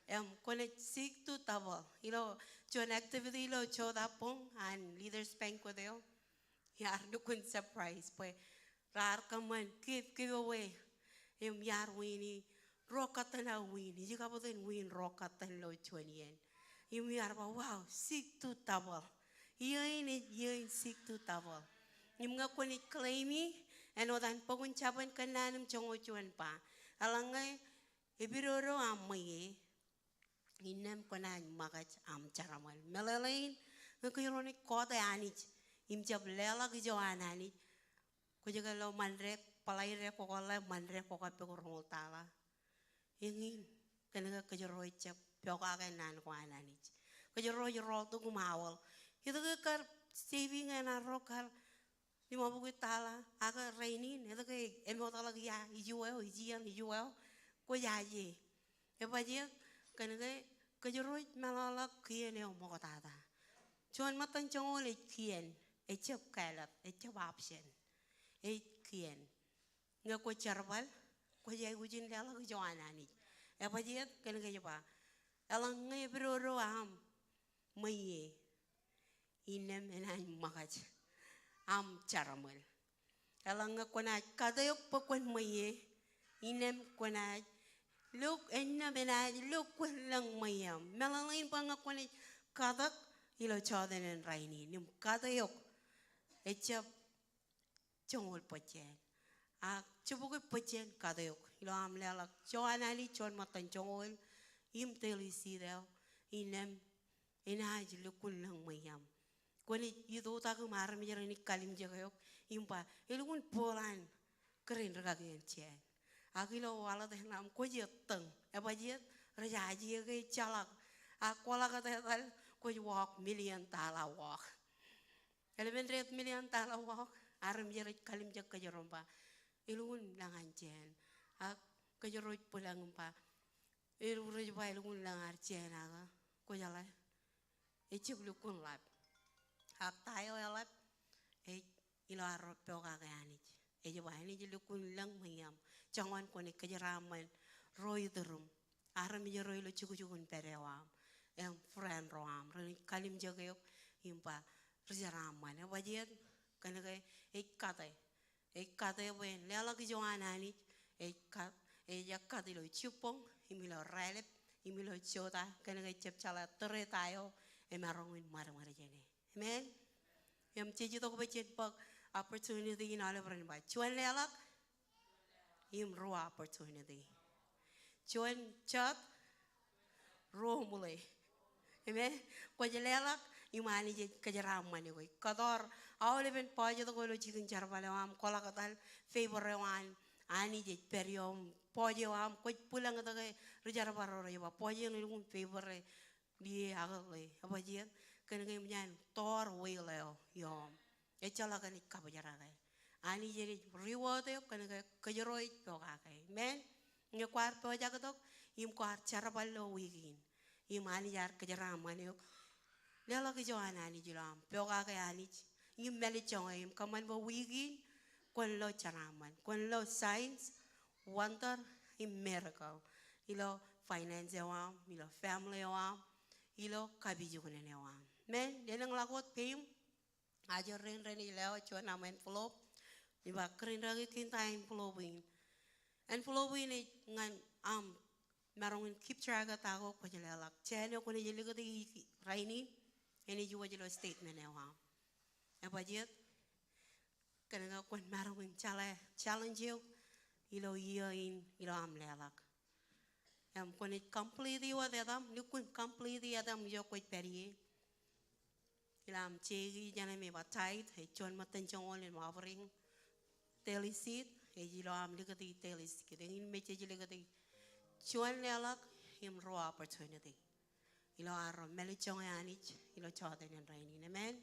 Im kwōnaaj seek to double. Ilo juon activity ilo jota boñ an Leaders Banquet eo, iar lukkuun surprise bwe raar kōṃṃan give, giveaway. Im iar win i ruo katten aō win. Ij kabōten win ruo katten ilo juon iien. Im iar ba, wow, seek to double. Iiō in ej iiō in seek to double. Im ñe kwōnaaj claim e, āinwōt an bok in Jabōn Kōnnaan im joñoul juon ba, eḷaññe epidodo aṃ ṃweiie, innem kwōnaaj ṃōkaj aṃ jeraṃōl. Meḷeḷein, ñe kōjro naaj kọọte Anij im jab leḷọk ijo an Anij, kwōj ke lo Ṃander, bōḷaide kwō kōḷḷā Ṃander kwō kappok roñoul tala. Eñin, kōnke kōjro ejjab pokake naan ko an Anij. Kōjro ej rọọltok im aoḷ. Etke kar saving eṇ arro kar limabukwi tala, ak rainin etke emootḷọk ia, iju eo, ijien, iju eo? Kwōjaje. Ebajeet? Kōnke kōjro ej meḷọkḷọk kien eo ṃoktata. Juon ṃōttan joñoul ej kien, ejjab kāālōt, ejjab option. Ej kien. Ñe kwō jerbal, kwōj aikuj in leḷọk ijo an Anij. Ebajeet? Kōnke ej ba, eḷaññe epidodo aṃ ṃweiie, innem enaaj ṃōkaj aṃ jeraṃōl. Eḷaññe kwōnaaj kate eok bwe kwōn ṃweiie, innem kwōnaaj lukkuun, innem enaaj lukkuun lōñ ṃweiaṃ. Meḷeḷein bwe ñe kwōnaaj katak ilo jota in rainin im kate eok, ejjab joñoul bōjjāān. Ak jibukwi bōjjāān kate eok. Ilo aṃ leḷọk ijo an Anij juon ṃōttan joñoul im daily seed eo, innem enaaj lukkuun lōñ ṃweiaṃ. kwōnaaj itoitak im armej renaaj kalimjek eok im ba, elukkuun bōk an kōrā in rikaki in jāān. Ak ilo waḷọk eo aṃ kwōj ettōñ, ebajjeet, rej aje ke ejjeḷọk. Ak kwaḷọk etal kwōj walk million dollar walk. Eḷap an deet million dollar walk, armej rej kalimjek kōjro im ba, elukkuun lōñ an jāān. Ak kōjro ej bwilōñ im ba, elukkuun rej ba elukkuun lōñ ad jāān ak kwōjeḷā. Ejjab lukkuun ḷap. Ak ta eo eḷap, ej ilo arro pokake Anij. Ej ba Anij lukkuun lōñ ṃōk iam. Joñan kwōnaaj kōjeraaṃṃan ro itūrūṃ. Armej ro ilo jukjuk in pād eo aṃ. Im friend ro aṃ. Renaaj kalimjek eok im ba ri jeraaṃṃan. Ebajjeet, kōnke ej kate. Ej kate bwe en leḷọk ijo an Anij, ej kat, ej ekkat ilo jibboñ, im ilo raelep, im ilo jota, kōnke ejjab jeḷā tōre ta eo emaroñ in ṃadṃōd jāne. Amen. Im jej itok bwe jen bōk opportunity in aolep ren ba. Juon leḷọk, im ruo opportunity. Juon jot, ruo ṃwilō. Amen. Kwōj leḷọk, im Anij ej kōjeraaṃṃan eok. Kōttar aolepen bọjet ko ilo jikin jerbal eo aṃ, kwaḷọk etal favor eo an Anij ej pād iom bọj eo aṃ, kwōj bwilōñtōk e ri jerbal ro rej ba, bọj eṇ elukkuun favor e, liie ak ḷe, ebajjeet, kōnke eṃōj an tọọr wheel eo iom. Ejjeḷọk enaaj kabōjrake. Anij enaaj reward eok kōnke kōjro ej pokake. Amen. Ñe kwaar pojak tok im kwaar jerbal ilo wiik in, im Anij ear kōjeraaṃṃan eok, leḷọk ijo an Anij ilo aṃ pokake Anij im mālejjoñe im kōṃṃan bwe wiik in kwōn lo jeraaṃṃan, kwōn lo signs, wonder im miracle ilo finance eo aṃ, ilo family eo aṃ, ilo kapijuknen eo aṃ. Amen. Lelōñḷọk wōt peiṃ. Ajri rein renaaj lewōj juon aṃ envelope. Ij ba kōrā in rikaki kein ta envelope in. Envelope in ej ñan aṃ maroñ in keep track e ta ko kwōj leḷọk. Jāān eo kwōnaaj likūti rainin, enaaj wōj ilo statement eo aṃ. Ebajjeet, kōnke kwōn maroñ in jeḷā challenge eo ilo iiō in ilo aṃ leḷọk. Im kwōnaaj complete wōt etaṃ, lukkuun complete etaṃ ijo kwōj pād ie. Ilo aṃ check e jān me ba tithe, ej juon ṃōttan joñoul im offering, daily seed, ej ilo aṃ likūti daily seed. Eñin me jej likūti juon leḷọk im ruo opportunity. Ilo arro mālejjoñe Anij, ilo jota in rainin. Amen.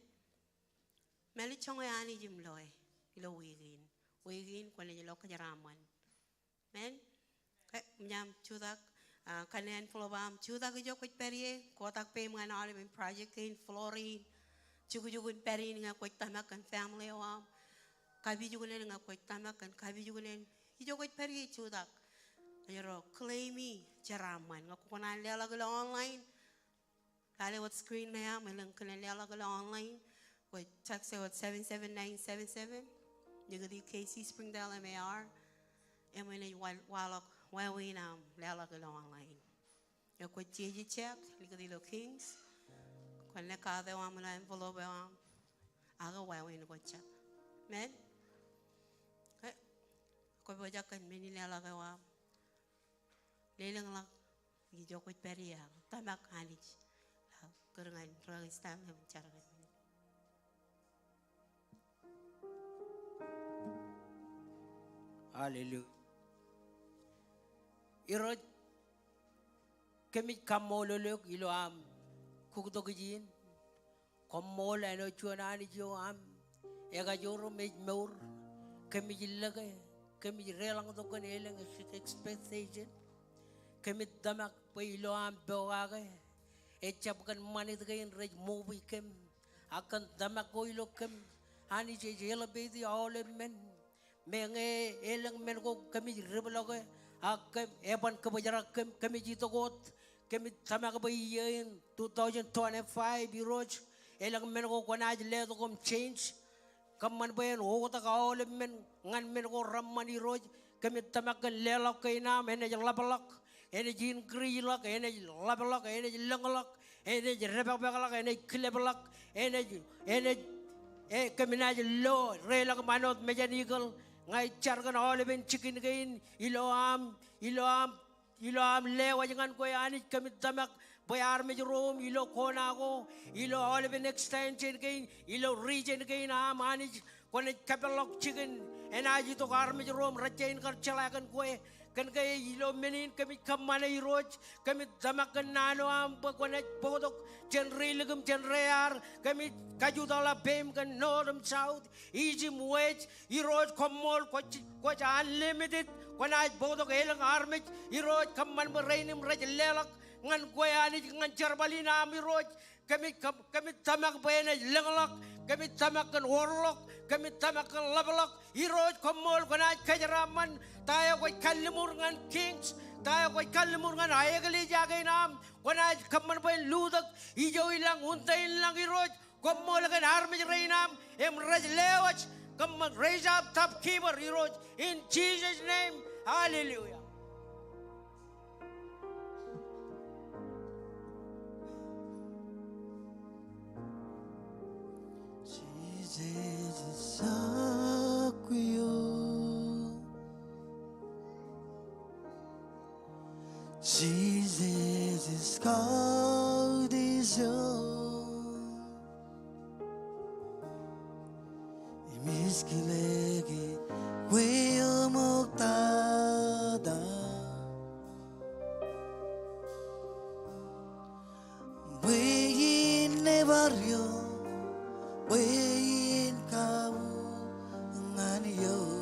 Mālejjoñe Anij im loe, ilo wiik in. Wiik in kwōnaaj lo kōjeraaṃṃan. Amen. Ke, eṃōj aṃ jutak, ah, kanne envelope aṃ jutak ijo kwōj pād ie, kotak peiṃ ñan aolepen project kein, floor in, jukjuk in pād in ñe kwōj tōmak kōn family eo aṃ, kapijuknen ñe kwōj tōmak kōn kapijuknen, ijo kwōj pād ie jutak. Ejro claim e jeraaṃṃan, ñe kwō kōṇaan leḷọk ilo online, lale wōt screen eo aṃ, elōñ kōn leḷọk ilo online. Kwōj text e wōt seven seven nine seven seven. Likūti K C Springdale M A R. Im enaaj wa-, waḷọk wāween aṃ leḷọk ilo online. Im kwōj jeje check, likūti ilo Kings. Kwōn nekkaat eo aṃ ilo envelope eo aṃ. Ak wāween ko check. Amen. Ke, kwō pojak kōn men in leḷọk eo aṃ. Lelōñḷọk ijo kwōj pād ie ak tōmak Anij. Ak kōrā ñan rikaki Stanley im jar kōn men. Hallelujah. Irooj, kōmij kaṃṃoolol eok ilo aṃ kuktok ijin. Koṃṃool āinwōt juon Anij eo aṃ ekajoor im ej mour. Kōmij lōke, kōmij deḷọñtok kōn elōñ expectation. Kōmij tōmak bwe ilo aṃ pokake, ejjab kōn ṃanit kein rej move kōm, ak kōn tōmak ko ilo kōm, Anij ej elevate e aolep men. Meñe elōñ men ko kōmij deblọke, ak kōm, eban kōbōjrak kōm, kōmij itok wōt, kōmij tōmak bwe iiō in two thousand twenty-five Irooj, elōñ men ko kwōnaaj letok im change. Kōṃṃan bwe en oktak aolep men ñan men ko reṃṃan Irooj, kōmij tōmak kōn leḷọk kein aṃ, enaaj ḷapḷọk, enaaj increase ḷọk, enaaj ḷapḷọk, enaaj lōñḷọk, enaaj depakpakḷọk, enaaj kilepḷọk, enaaj, enaaj, e, kōm naaj lo, deḷọñ ṃanit mejān eagle. Ña ij jar kōn aolepen jikin kein, ilo aṃ, ilo aṃ, ilo aṃ lewōj ñan kwe Anij, kōmij tōmak bwe armej ro im ilo kona ko, ilo aolepen extension kein, ilo region kein aṃ Anij, kwōnaaj kōpeḷḷọk jikin enaaj itok armej ro im rej jañin kar jeḷā kōn kwe. Kōn ke ilo men in kōmij kōṃṃane Irooj, kōmij tōmak kōn naan eo aṃ bwe kwōnaaj bōktok jān reilik im jān rear, kōmij kajutak ḷọk peiṃ kōn north im south, east im west, Irooj koṃṃool kwōj, kwōj unlimited, kwōnaaj bōktok elōñ armej, Irooj kōṃṃan bwe rein im rej leḷọk ñan kwe Anij ñan jerbal in aṃ Irooj, kōmij, kōm-, kōmij tōmak bwe enaaj lōñḷọk, kōmij tōmak kōn orḷọk, kōmij tōmak kōn ḷapḷọk, Irooj koṃṃool kwōnaaj kōjeraaṃṃan ta eo kwōj kalliṃur ñan Kings, ta eo kwōj kalliṃur ñan eklejia kein aṃ, kwōnaaj kōṃṃan bwe en lutōk ijo ilañ, untainlañ Irooj, koṃṃool kōn armej rein aṃ, im rej lewōj, kōṃṃan raise up top keeper Irooj, in Jesus' name, hallelujah. Jisōs ej sakwe eo. Jisōs ej kautiej eo. Im ij kile ke kwe eṃōk tata. Bwe in nebar eo, bwe in kabuñ ñan eok.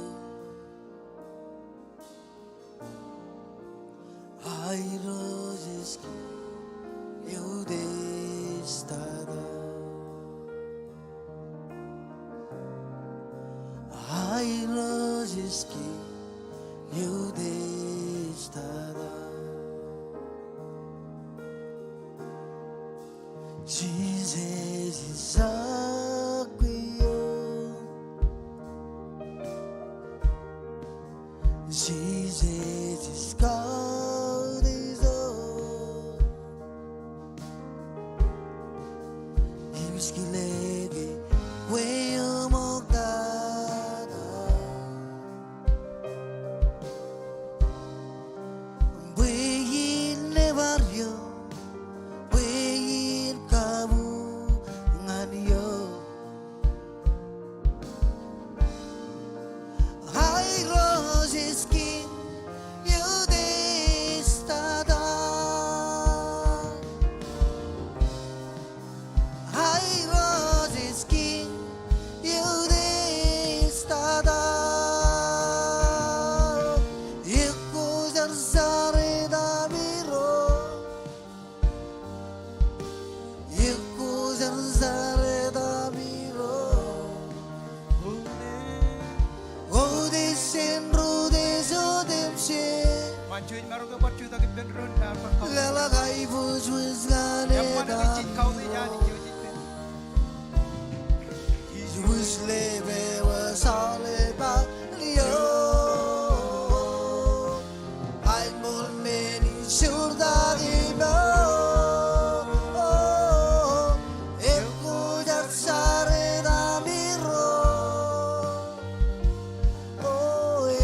Irooj ej Kiiñ, Irooj ej Tata. Irooj ej Kiiñ, Irooj ej Tata. Jisōs ej sakwe eo. Jisōs ej kautiej eo. Im ij kile ke kwe eṃōk tata. Bwe in nebar eo, bwe in kabuñ ñan eok. Irooj ej Kiiñ, Irooj ej Tata. Irooj ej Kiiñ, Irooj ej Tata. Ekwōjarjar etaṃ Irooj. Ekwōjarjar etaṃ Irooj. Utiej jān ri utiej otemjej. Ṃōn juon eo rej bar jutak ippān doon, bar kōṃṃan. Leḷọk aiboojoj ñan etaṃ Irooj. Ij wūjlepḷọk aolep bar eo. Aenṃool men in joortak ilo. Ekwōjarjar etaṃ Irooj. O,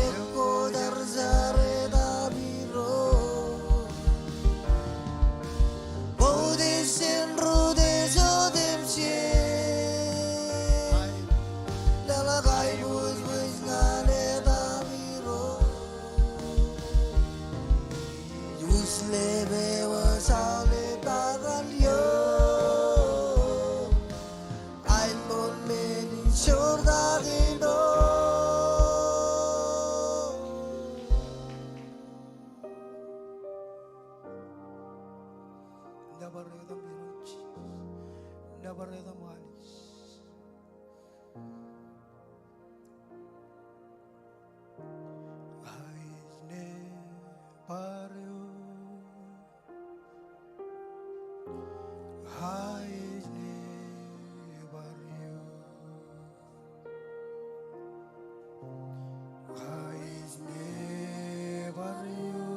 ekwōjarjar etaṃ Irooj. Utiej jān ri utiej otemjej. Leḷọk aiboojoj ñan etaṃ Irooj. Ij wūjlepḷọk aolep bar eo. Aenṃool men in joortak ilo. Nōbar etaṃ Irooj. Nōbar etaṃ Anij. Ij nōbar eok. Ij nōbar eok. Ij nōbar eok.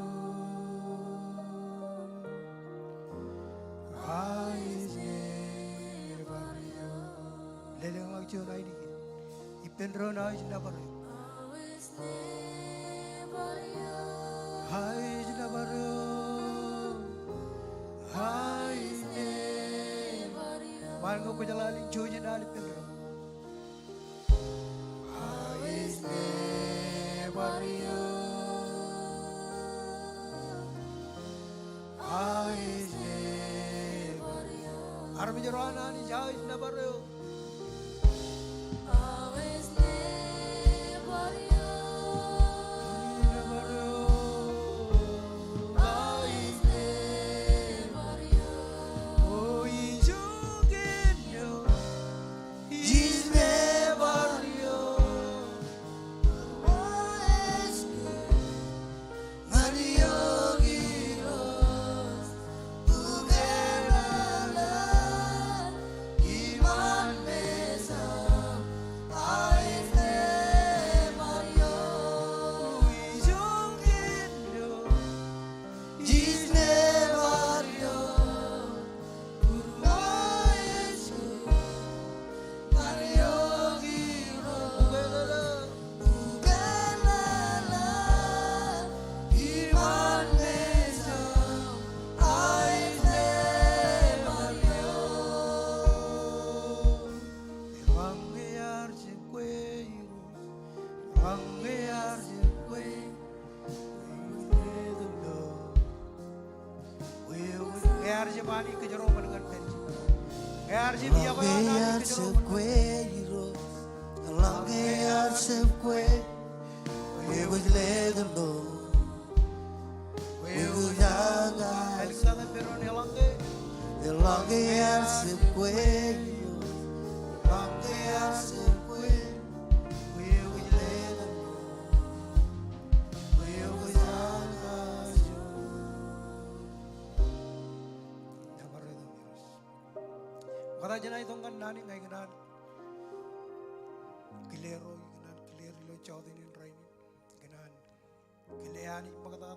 Ij nōbar eok. Lelōñḷọk juon ainikien. Ippān doon, ij nōbar eok. Ij nōbar eok. Ij nōbar eok. Ilo kwōj lale in, jouj in al ippān doon. Armej ro an Anij, aō ej nōbar eok. Ñe ear jab Anij kōjro ṃōṇōṇō ñan pād, ñe ear jab iọkwe an Anij kōjro ṃōṇōṇō. Eḷaññe Ṃokta jān aō itok ñan naan in, ña ikōṇaan kile ro, ikōṇaan kile er ilo jota in rainin. Ikōṇaan kile Anij ṃoktata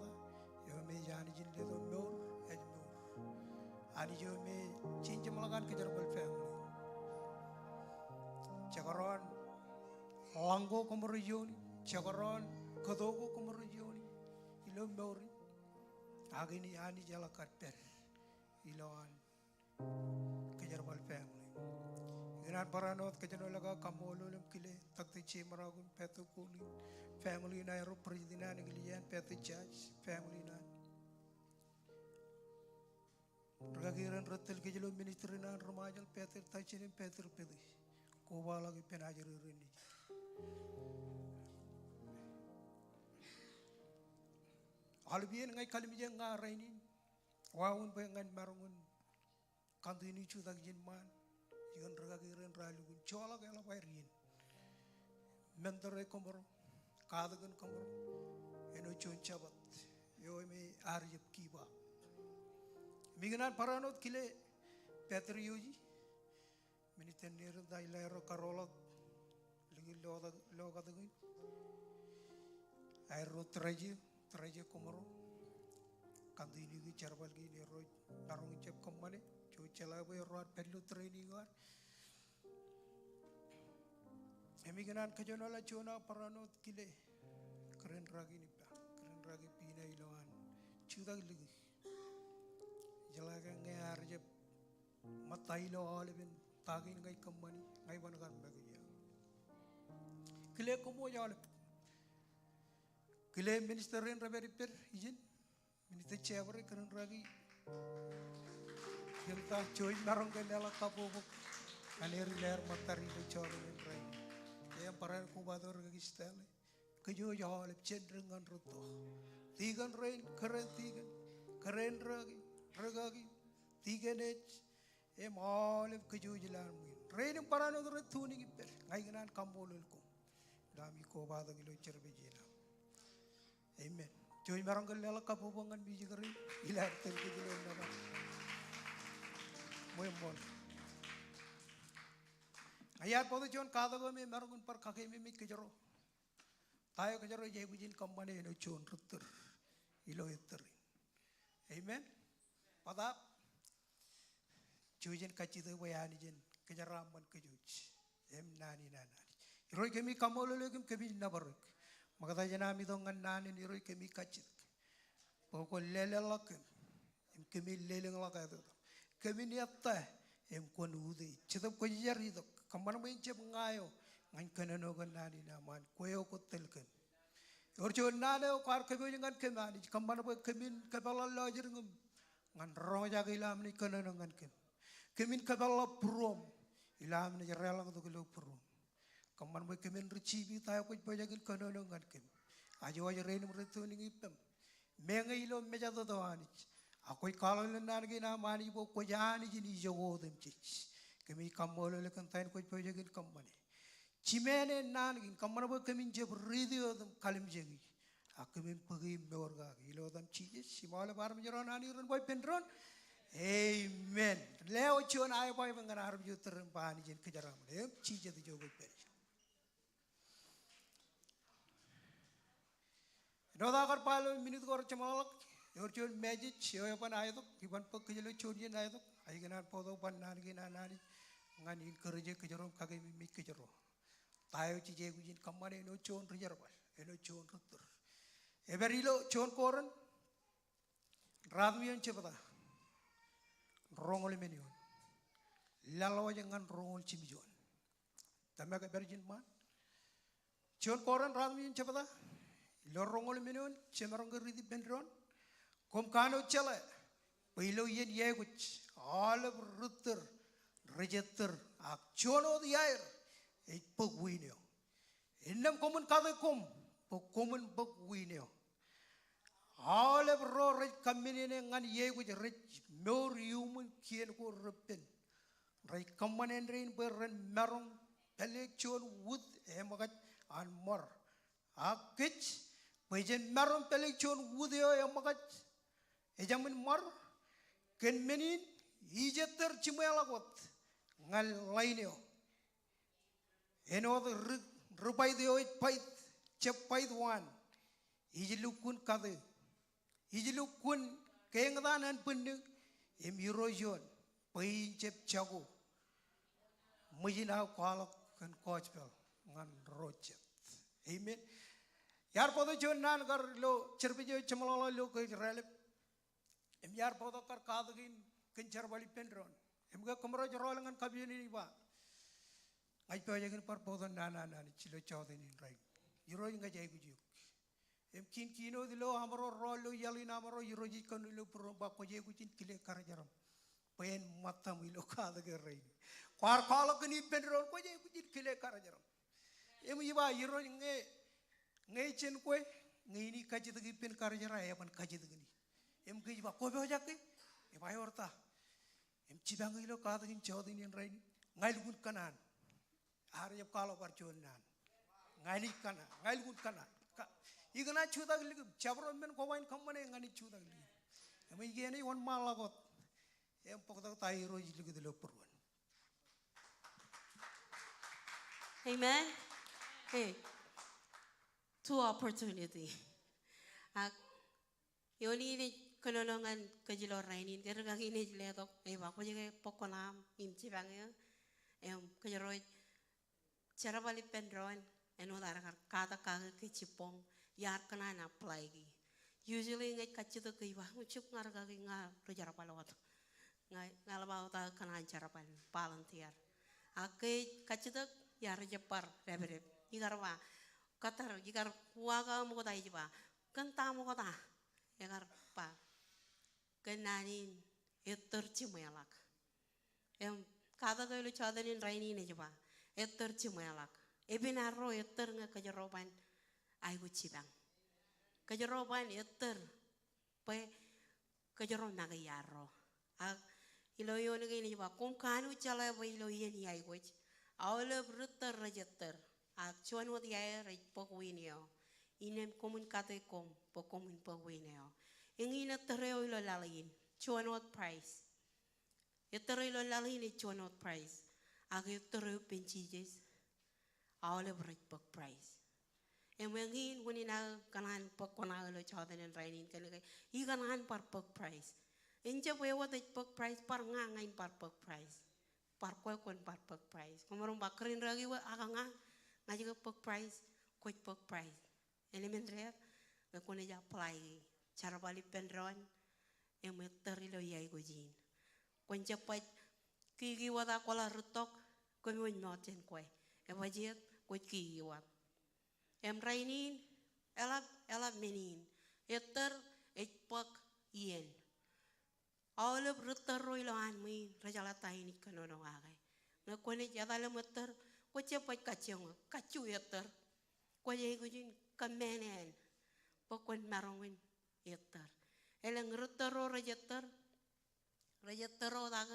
eo me ej Anij in letok mour, ej mour. Anij eo me ej jeṃḷọk an kōjerbal family. Jekdọọn ḷañ ko kōmro iioon in, jekdọọn kōto ko kōmro iioon in ilo mour in, ak in Anij eḷak kar pād ilowaan kōjerbal family. Ikōṇaan barāinwōt kōjenolọk aō kaṃṃoolol im kile Doctor Jim Raku im Pastor Colin, family ṇe ro, President an eklejia in, Pastor Church, family ṇe. Rikaki rein rej tōl kōj ilo ministry ṇe ri Ṃajeḷ, Pastor Tyson im Pastor Pete. Kobaḷọk ippān ajri rein ej aolep iien ña ij kalimjek ña rainin, wāween bwe ñan maroñ in continue jutak ijin ṃaan, ijin rikaki rein raar lukkuun joḷọk eḷap aer iien. Mentor e kōmro, katakin kōmro āinwōt juon Jabōt eo me ear jab give up. Im ikōṇaan barāinwōt kile Petri Yoji, minister ṇe ri ta ilo aerro karoḷọk likūt lo, lo katakin aerro treasure, treasure kōmro. Continue kōn jerbal kein erro, maroñ in jab kōṃṃane, jouj jeḷā bwe erro ar pād ilo training eo ad. Im ikōṇaan kōjenolọk juon aō barāinwōt kile kōrā in rikaki in ippa, kōrā in rikaki Pina, ilowaan jutak likūt. Jeḷā ke ñe ear jab ṃōtta ilo aolepen ta kein ña ij kōṃṃani, ña iban kar make ia. Kile kōṃwōj aolep. Kile minister rein rej pād ippād ijin, Minister Jeffrey, kōrā in rikaki. Im ta, jouj maroñ ke leḷọk kabbokbok ñan er ilo aer ṃōttad ilo jota in rainin. Im barāinwōt kobatok rikaki Stanley. Kōj aolep jān dik ñan rūtto. Tikōn rein, kōrā in tikōn, kōrā in rikaki, rikaki, tikōn ej, im aolep kōj aolep ḷaḷ ṃwiin. Rein im barāinwōt rej tune in ippād, ña ikōṇaan kaṃṃoolol koṃ ilo ami kobatok ilo service in aṃ. Amen. Jouj maroñ ke leḷọk kabbokbok ñan music rein ilo aer tōl kōj ilo nōbar. Ṃweo ṃool. Ña iar bōktok juon katak eo me maroñ in bar kakeememej kōjro. Ta eo kōjro ej aikuj in kōṃṃane āinwōt juon ri tōl ilo ettōr in. Amen. Bōtab jouj im kajjitōk bwe Anij en kōjeraaṃṃan kōj im naan in an Anij. Irooj, kōmij kaṃṃoolol eok im kōmij nōbar eok. Ṃokta jān am itok ñan naan in, Irooj, kōmij kajjitōk bwe kwōn lelōñḷọk kōm im kōmij lelōñḷọk āt etaṃ. Kōmin ettā im kwōn utiej. Jetōb Kwōjarjar itok, kōṃṃan bwe en jab ña eo ñan kōnono kōn naan in aṃ an kwe eo kwōj tōl kōm. Ewōr juon naan eo kwaar kōpooj ñan kōm Anij, kōṃṃan bwe kōmin kōpeḷḷọk lọjilñūṃ ñan roñjake ilo am naaj kōnono ñan kōm. Kōmin kōpeḷḷọk būruōṃ ilo am naaj deḷọñtok ilo būruōṃ. Kōṃṃan bwe kōmin receive ta eo kwōj pojak in kōnono ñan kōm. Aje waj rein im rej tune in ippem. Meñe ilo mejatoto Anij. Ak kwōj kwaḷọk ilo naan kein aṃ Anij bwe kwōj Anij in ijoko otemjej. Kōmij kaṃṃoolol eok kōn ta in kwōj pojak in kōṃṃane. Jimāne naan kein, kōṃṃan bwe kōmin jab riiti wōt im kalimjeki. Ak kōmin bōki im mour kaki. Ilo etaṃ Jisōs, im aolep armej ro naan in ren ba ippān doon. Amen. Lewōj juon high five ñan armej eo iturūṃ im ba Anij en kōjeraaṃṃan. Im Jisōs ijo kwōj pād ijo. Āinwōt aō kar ba ilo minit ko rejeṃḷọk, ewōr juon message eo eban aetok, iban bōk kōj ilo juon iien aetok, ak ikōṇaan bōktok ban naan kein an Anij ñan encourage kōjro im kakememej kōjro. Ta eo jej aikuj in kōṃṃane āinwōt juon ri-jerbal, āinwōt juon ri-tōl. Ej pād ilo juon Korint, ruatimjuon jebta, roñoul emān eoon. Laḷ wōj ñan roñoul jimjuon. Tōmak ej pād ijin ṃaan. Juon Korint ruatimjuon jebta, ilo roñoul emān eoon, jemaroñ ke riiti ippān doon. Koṃ kanooj jeḷā bwe ilo iien iaikuj, aolep ri-tōl rej ettōr, ak juon wōt iaer ej bōk wiin eo. Innām koṃwin kate koṃ bwe koṃwin bōk wiin eo. Aolep ro rej kaminene ñan iaikuj rej mour iuṃwin kien ko repen. Rej kōṃṃan āindein bwe ren maroñ pālek juon wūt eṃōkaj an ṃor. Ak kōj, bwe jen maroñ pālek juon wūt eo eṃōkaj ejāmin ṃor, kōn men in ij ettōr jiṃweḷọk wōt ñan ḷain eo. Āinwōt ri, ri-bait eo ej bait, jab bait waan. Ij lukkuun kate. Ij lukkuun keñtaan an bwinnū im irooj eoon bwe in jab jako ṃōj in aō kwaḷọk kōn gospel ñan ro jet. Amen. Iar bōktok juon naan kar ilo service eo jeṃḷọkḷọk ilo kōj raelep. Im iar bōktok kar katak in kōn jerbal ippān doon. Im ke kōmro ej rọọl ñan kapijuknen ej ba, ña ij pojak in bar bōktok naan an Anij ilo jota in rainin. Irooj, ña ij aikuj eok. Im kiin keynote ilo amro rọọl ilo iaḷ in amro, irooj ej kōnono ilo būruōṃ ba kwōj aikuj in kile karijeram bwe en ṃōttaṃ ilo katak e rainin. Kwaar kwaḷọk kōn ippān doon, kwōj aikuj in kile karijeram. Im ij ba, Irooj, ñe, ñe jen kwe, ñe in kajjitōk ippān karijer, eban kajjitōk in. Im kōj ba, kwō pojak ke? Ij ba, ewōr ta? Im jipañ ilo katak in jota in rainin, ña ilukkuun kōṇaan. Ear jab kwaḷọk bar juon naan. Ña ij kōṇaan, ña ilukkuun kōṇaan. Ka, ikōṇaan jutak likūt im jabdewōt men kwō ba in kōṃṃane, ña ij jutak likūt. Im ij kien ej wōnṃaanḷọk wōt. Im bōktok ta eo Irooj ej likūt ilo būruon. Amen. Hey, two opportunity. Ak ioon in ej kōnono ñan kōj ilo rainin, ke rikaki in ej letok, ej ba, kwōj ke bōk kuṇaaṃ im jipañ eō, im kōjro ej jerbal ippān doon, āinwōt ad kar katak kake ke jibboñ, iar kōṇaan apply e. Usually ñe ij kajjitōk ke ij ba, ijjab ña rikaki, ña ri-jerbal wōt. Ña, ña ḷap aō ta kōṇaan jerbal, volunteer. Ak ke ij kajjitōk, iar jab bar dāpdep. Ikar ba, kōttar, ikar uwaak aō ṃokta ij ba, kōn ta ṃokta? Ekar ba, kōn naan in ettōr jiṃweḷọk. Im katak eo ilo jota in rainin ej ba, ettōr jiṃweḷọk. Epen arro ettōr ñe kōjro ban aikuj jipañ. Kōjro ban ettōr bwe kōjro make iarro. Ak ilo eoon kein ej ba, koṃ kanooj jeḷā bwe ilo iien iaikuj, aolep ri-tōl rej ettōr, ak juon wōt iaer ej bōk wiin eo. Innām koṃwin kate koṃ bwe koṃwin bōk wiin eo. Eñin ettōr eo ilo laḷ in, juon wōt prize. Ettōr eo ilo laḷ in ej juon wōt prize. Ak ettōr eo ippān Jisōs, aolep rej bōk prize. Im eñin unin aō kōṇaan bōk kuṇaō ilo jota in rainin kōn ke ikōṇaan bar bōk prize. Ejjab eok wōt ej bōk prize, bar ña, ña in bar bōk prize. Bar kwe, kwōn bar bōk prize. Koṃ maroñ ba, kōrā in rikaki, ak ña, ña ij ke bōk prize, kwōj bōk prize. Eṇ emān dān, ñe kwōnaaj apply e jerbal ippān doon, im ettōr ilo iaikuj in. Kwōn jab baj kikiwōt ak kwōḷak rūttok, koṃwin moot jān kwe. Ebajjeet, kwōj kikiwōt. Im rainin, eḷap, eḷap men in. Ettōr ej bōk iien. Aolep rūttor ro ilowaan ṃwiin, rejeḷā ta in ij kōnono kake. Ñe kwōnaaj etal im ettōr, kwōjab baj kajjioñ, kajju ettōr. Kwōj aikuj in kōmmeenen bwe kwōn maroñ in ettōr. Elōñ rūttor ro rej ettōr, rej ettōr wōt ak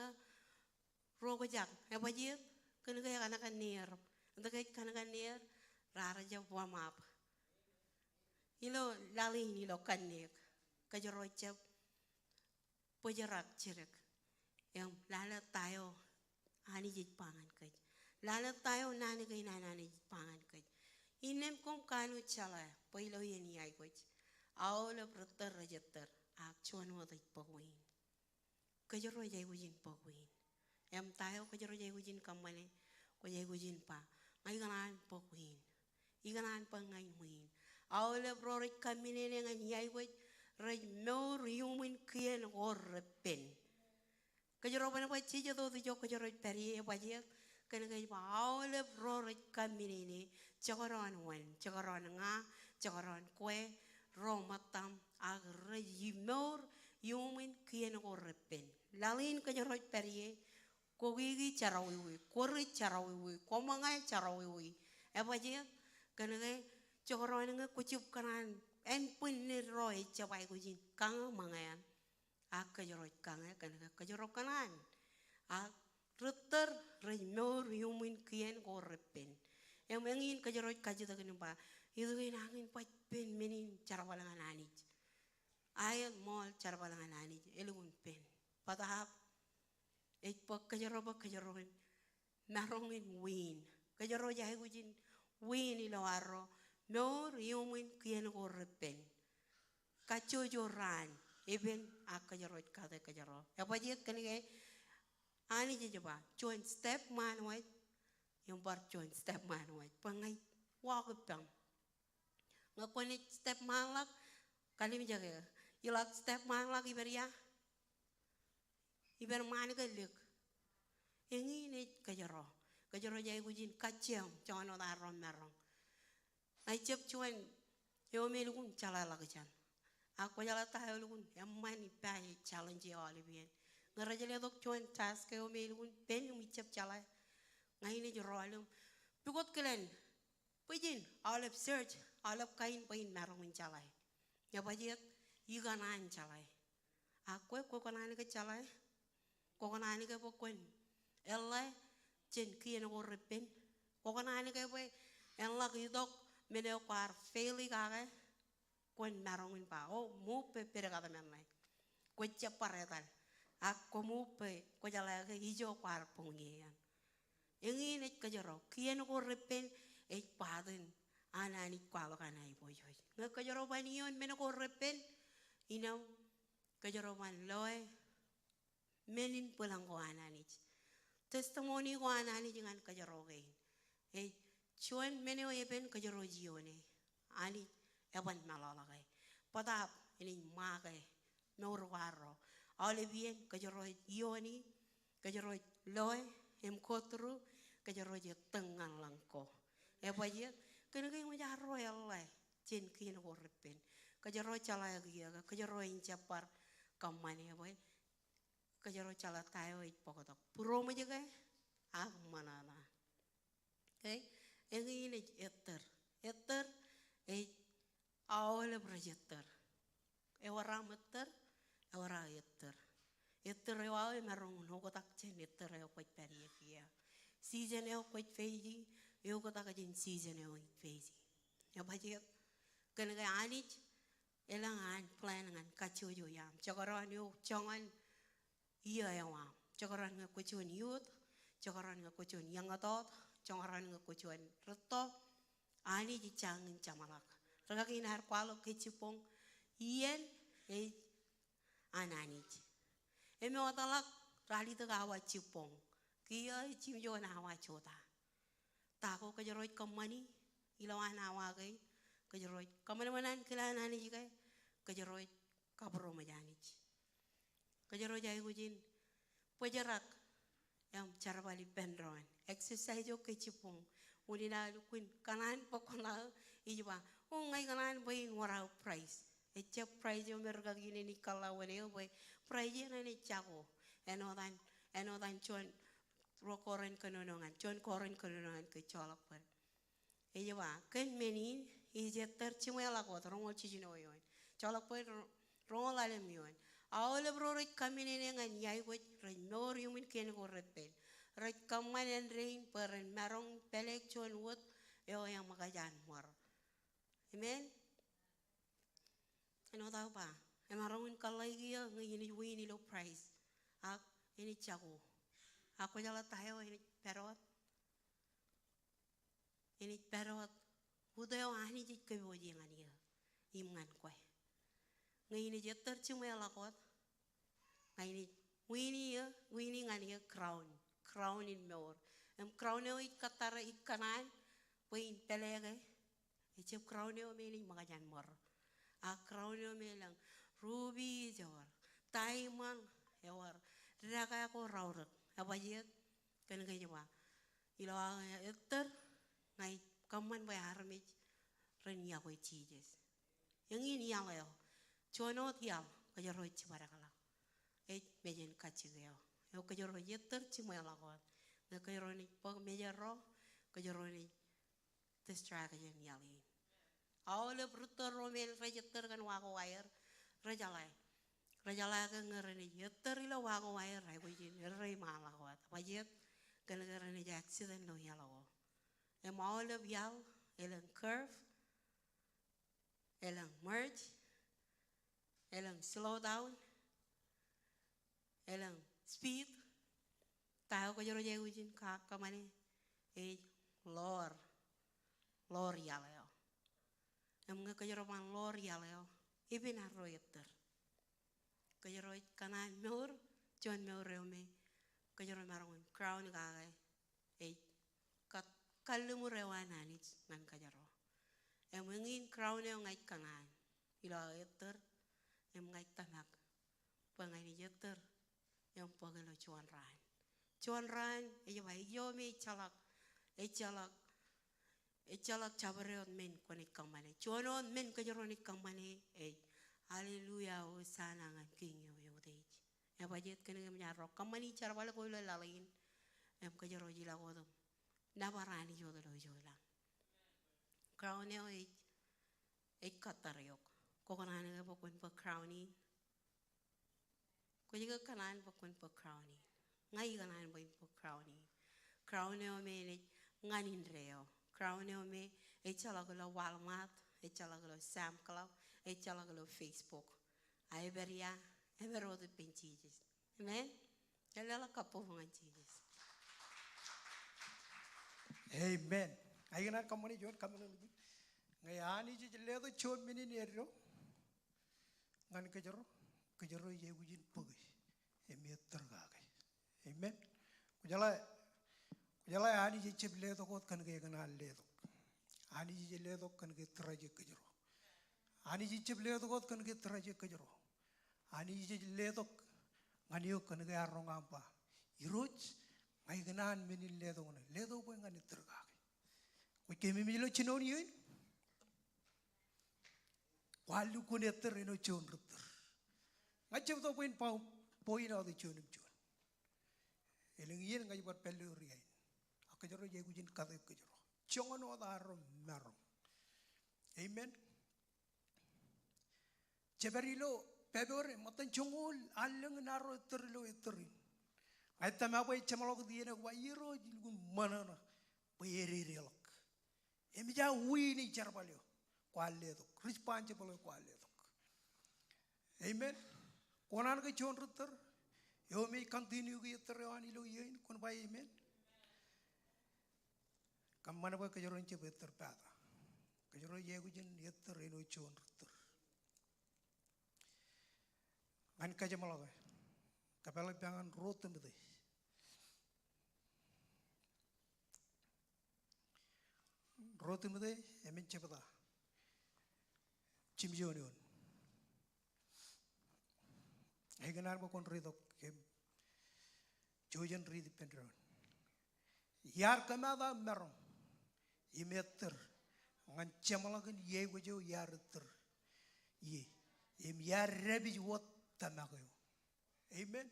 ro kōjak, ebajjeet, kōn ke ekōṇaan neer. Eṇ ke ekōṇaan neer, raar jab warm up. Ilo laḷ in ilo kanniōk, kōjro jab bōjrak jidik. Im lale ta eo Anij ej ba ñan kōj. Lale ta eo naan kein an Anij ej ba ñan kōj. Innām koṃ kanooj jeḷā bwe ilo iien iaikuj, aolep rūttor rej ettōr, ak juon wōt ej bōk wiin. Kōjro ej aikuj in bōk wiin. Im ta eo kōjro ej aikuj in kōṃṃane, kwōj aikuj in ba, ña ikōṇaan bōk wiin. Ikōṇaan bōk ña in wiin. Aolep ro rej kaminene ñan iaikuj, rej mour iuṃwin kien ko repen. Kōjro ban ba jej itok ijo kōjro ej pād ie, ebajjeet, kōn ke ej ba aolep ro rej kaminene, jekdọọn wōn, jekdọọn ña, jekdọọn kwe, ro ṃōttaṃ, ak rej mour iuṃwin kien ko repen. Laḷ in kōjro ej pād ie, kwōkiki jerọwiwi, kwōrij jerọwiwi, kwōṃōñā jerọwiwi. Ebajjeet, kōn ke jekdọọn ñe kwōj jab kōṇaan ānbwinnid ro ejjab aikuj in kañe ṃōñā eṇ. Ak kōjro ej kañe kōn ke kōjro kōṇaan. Ak rūttor rej mour iuṃwin kien ko repen. Im eñin kōjro ej kajjitōk im ba, itok in añin baj pen men in jerbal ñan Anij. Aet ṃool jerbal ñan Anij, elukkuun pen. Bōtaab ej bōk kōjro bwe kōjro en maroñ in wiin. Kōjro ej aikuj in wiin ilo arro mour iuṃwin kien ko repen. Kajjojo raan, epen ak kōjro ej kate kōjro. Ebajjeet, kōn ke Anij ej ba, juon step ṃaan wōj, im bar juon step ṃaan wōj. Bwe ña ij walk ippaṃ. Ñe kwōnaaj step ṃaanḷọk, kalimjeke. Ilọk step ṃaanḷọk ippād ia? Ippād ṃaan ke lik. Eñin ej kōjro. Kōjro ej aikuj in kajjioñ joñan wōt arro maroñ. Ij jab juon eo me elukkuun jeḷā ḷọkjeṇ. Ak kwōjeḷā ta eo elukkuun eṃṃan ippa ej challenge eo aolepān. Ñe rej letok juon task eo me elukkuun pen im ij jab jeḷā, ña in ij rọọl im pukot kilen bwijin, aolep search, aolep kain bwe in maroñ in jeḷā. Ebajjeet, ikōṇaan jeḷā. Ak kwe, kwō kōṇaan ke jeḷā? Kwō kōṇaan ke bwe kwōn eḷḷā jān kien ko repen? Kwō kōṇaan ke bwe eḷak itok men eo kwaar fail i kake, kwōn maroñ in ba, o, ṃool bwe pād kōtmānḷọk. Kwō jab bar etal. Ak kwō ṃool bwe kwō jeḷā ke ijo kwaar buñe eṇ. Eñin ej kōjro, kien ko repen ej part in an Anij kwaḷọk an aiboojoj. Ñe kōjro ban iioon men ko repen, innām kōjro ban loe men in bwilōñ ko an Anij. Testimony ko an Anij ñan kōjro kein. Ej juon men eo epen kōjro ej iioone. Anij eban meḷọkḷọke. Bōtaab enaaj ṃake mour ko arro. Aolepān kōjro ej iiooni, kōjro ej loe, im go through, kōjro ej ettōñ ñan ḷọk ko. Ebajjeet, kōn ke eṃōj arro eḷḷā jān kien ko repen. Kōjro jeḷā kiiō ke kōjro en jab bar kōṃṃane bwe kōjro jeḷā ta eo ej bōktok. Būroṃōj ke ak ṃōṇōṇō. Okay? Eñin ej ettōr. Ettōr ej aolep rej ettōr. Ewōr aṃ ettōr, ewōr aō ettōr. Ettōr eo aō emaroñ in oktak jān ettōr eo kwōj pād ie kiiō. Season eo kwōj face i, eoktak jān season eo in face i. Ebajjeet, kōn ke Anij elōñ an plan ñan kajjojo iaam. Jekdọọn eo joñan iiō eo aṃ. Jekdọọn ñe kwō juon youth, jekdọọn ñe kwō juon young adult, jekdọọn ñe kwō juon rūtto, Anij ej jañin jeṃḷọk. Rikaki in ear kwaḷọk ke jibboñ, iien ej an Anij. Im eoteḷọk ralitōk awa jibboñ. Kiiō ej jimjuon awa jota. Ta ko kōjro ej kōṃṃani ilowaan awa kein? Kōjro ej kōṃanṃan ankilaan Anij ke kōjro ej kabūroṃōj Anij? Kōjro ej aikuj in bōjrak Im jerbal ippān doon. Exercise eo ke jibboñ. Unin aō lukkuun kōṇaan bwe kwōn aō, ij ba, o, ña ikōṇaan bwe in wōr aō prize. Ejjab prize eo me rikaki in enaaj kōḷḷā wōn eo bwe prize eṇ enaaj jako. Āinwōt an, āinwōt an juon ro Korint kōnono ñan, juon Korint kōnono ñan ke joḷọk bōd. Ej ba, kōn men in, ij ettōr jiṃweḷọk wōt, roñoul jiljino eoon. Joḷọk bōd ro-, roñoul ḷalem eoon. Aolep ro rej kaminene ñan iaikuj rej mour iuṃwin kien ko reppen. Rej kōṃṃan āindein bwe ren maroñ pālek juon wōt eo eṃōkaj an ṃor. Amen. Āinwōt aō ba, emaroñ in kōḷḷāik eō ñe inaaj win ilo prize. Ak enaaj jako. Ak kwōjeḷā ta eo enaaj pād wōt? Enaaj pād wōt wūt eo Anij ej kōpooje ñan eō im ñan kwe. Ñe inaaj ettōr jiṃweḷọk wōt, ña inaaj win eō, win ñan eō crown, crown in mour. Im crown eo ij kōttare, ij kōṇaan bwe in pāleke, ejjab crown eo me enaaj ṃōkaj an ṃor. A crown eo me elōñ rubies ewōr, diamond ewōr, dekā ko raorōk. Ebajjeet? Kōn ke ej ba, ilo aō ettōr, ña ij kōṃṃan bwe armej ren iọkwe Jisōs. Eñin iaḷ eo. Juon wōt iaḷ kōjro ej jibadekḷọk. Ej mejān kajjik eo. Eo kōjro ej ettōr jiṃweḷọk wōt. Ñe kōjro naaj bōk mejād ro, kōjro naaj distract jān iaḷ in. Aolep ri ettōr ro me rej ettōr kōn wagō aer, rejeḷā. Rejeḷā ke ñe renaaj ettōr ilo wagō aer, aikuj in erreiṃaanḷọk wōt. Ebajjeet? Kōn ke renaaj accident ilo iaḷ ko. Im aolep iaḷ, elōñ curve, elōñ merge, elōñ slow down, elōñ speed. Ta eo kōjro ej aikuj in ka-, kōṃṃane, ej ḷoor, ḷoor iaḷ eo. Im ñe kōjro ban ḷoor iaḷ eo, epen arro ettōr. Kōjro ej kōṇaan mour, juon mour eo me kōjro maroñ in crown kake, ej ka-, kalliṃur eo an Anij ñan kōjro. Im eñin crown eo ña ij kōṇaan ilo aō ettōr, im ña ij tōmak bwe ña inaaj ettōr im bōk ilo juon raan. Juon raan, ej ba, eo me ejjeḷọk, ejjeḷọk, ejjeḷọk jabdewōt men kwōnaaj kōṃṃane. Juon wōt men kōjro naaj kōṃṃane ej, Hallelujah, Hosanna ñan Kiiñ eo eutiej. Ebajjeet? Kōn ke emōj arro kōṃṃani jerbal ko ilo laḷ in, im kōjro ej ilọk wōt im nōbar Anij wōt ilo ijo ilañ. Crown eo ej, ej kōttar eok. Kwō kōṇaan ke bwe kwōn bōk crown in? Kwōj ke kōṇaan bwe kwōn bōk crown in? Ña ikōṇaan bwe in bōk crown in. Crown eo me enaaj ñan indeeo. Crown eo me ejjeḷọk ilo Walmart, ejjeḷọk ilo Sam's Club, ejjeḷọk ilo Facebook. A epād ia? Epād wōt ippān Jisōs. Amen. Ej leḷọk kabbokbok ñan Jisōs. Amen. Ij kōṇaan kōṃṃane juon kaṃṃoolol in. Ñe Anij ej letok juon men in eddo ñan kōjro, kōjro ej aikuj in bōke im ettōr kake. Amen. Kwōjeḷā, kwōjeḷā Anij ejjab letok wōt kōn ke ekōṇaan letok. Anij ej letok kōn ke tōraje kōjro. Anij ejjab letok wōt kōn ke tōraje kōjro. Anij ej letok ñan eok kōn ke ear roñ aṃ ba, Irooj, ña ikōṇaan men in letok ṇe, letok bwe ñan ettōr kake. Kwōj keememej ilo jinoin iien? Kwaar lukkuun ettōr āinwōt juon ri ettōr. Ña ij jab itok bwe in ba point out juon im juon. Elōñ iien ña ij bar pād ilo ri ain. Ak kōjro ej aikuj in kate kōjro. Joñan wōt arro maroñ. Amen. Jepād ilo pāpure, ṃōttan joñoul allōñ in arro ettōr ilo ettōr in. Ña ij tōmak bwe ej jeṃḷọk iien eo kwōj ba, Irooj, ilukkuun ṃōṇōṇō bwe ededeḷọk. Im ej win e jerbal eo kwaar letok, responsible eo kwaar letok. Amen. Kwō kōṇaan ke juon ri ettōr eo me ej continue ke ettōr eo an ilo iien, kwōn ba amen. Kōṃṃan bwe kōjro en jab ettōr pata. Kōjro ej aikuj in ettōr āinwōt juon ri ettōr. Ñan kajeṃḷọke, kōpeḷḷọk ippān ruo Timote. Ruo Timote emān jebta, jimjuon eoon. Ij kōṇaan bwe kwōn ritok im Jouj in riit ippān doon. Iar kōmaat aō maroñ im ettōr ñan jeṃḷọkin iiō eo iar ettōr ie im iar dāpij wōt tōmak eo. Amen.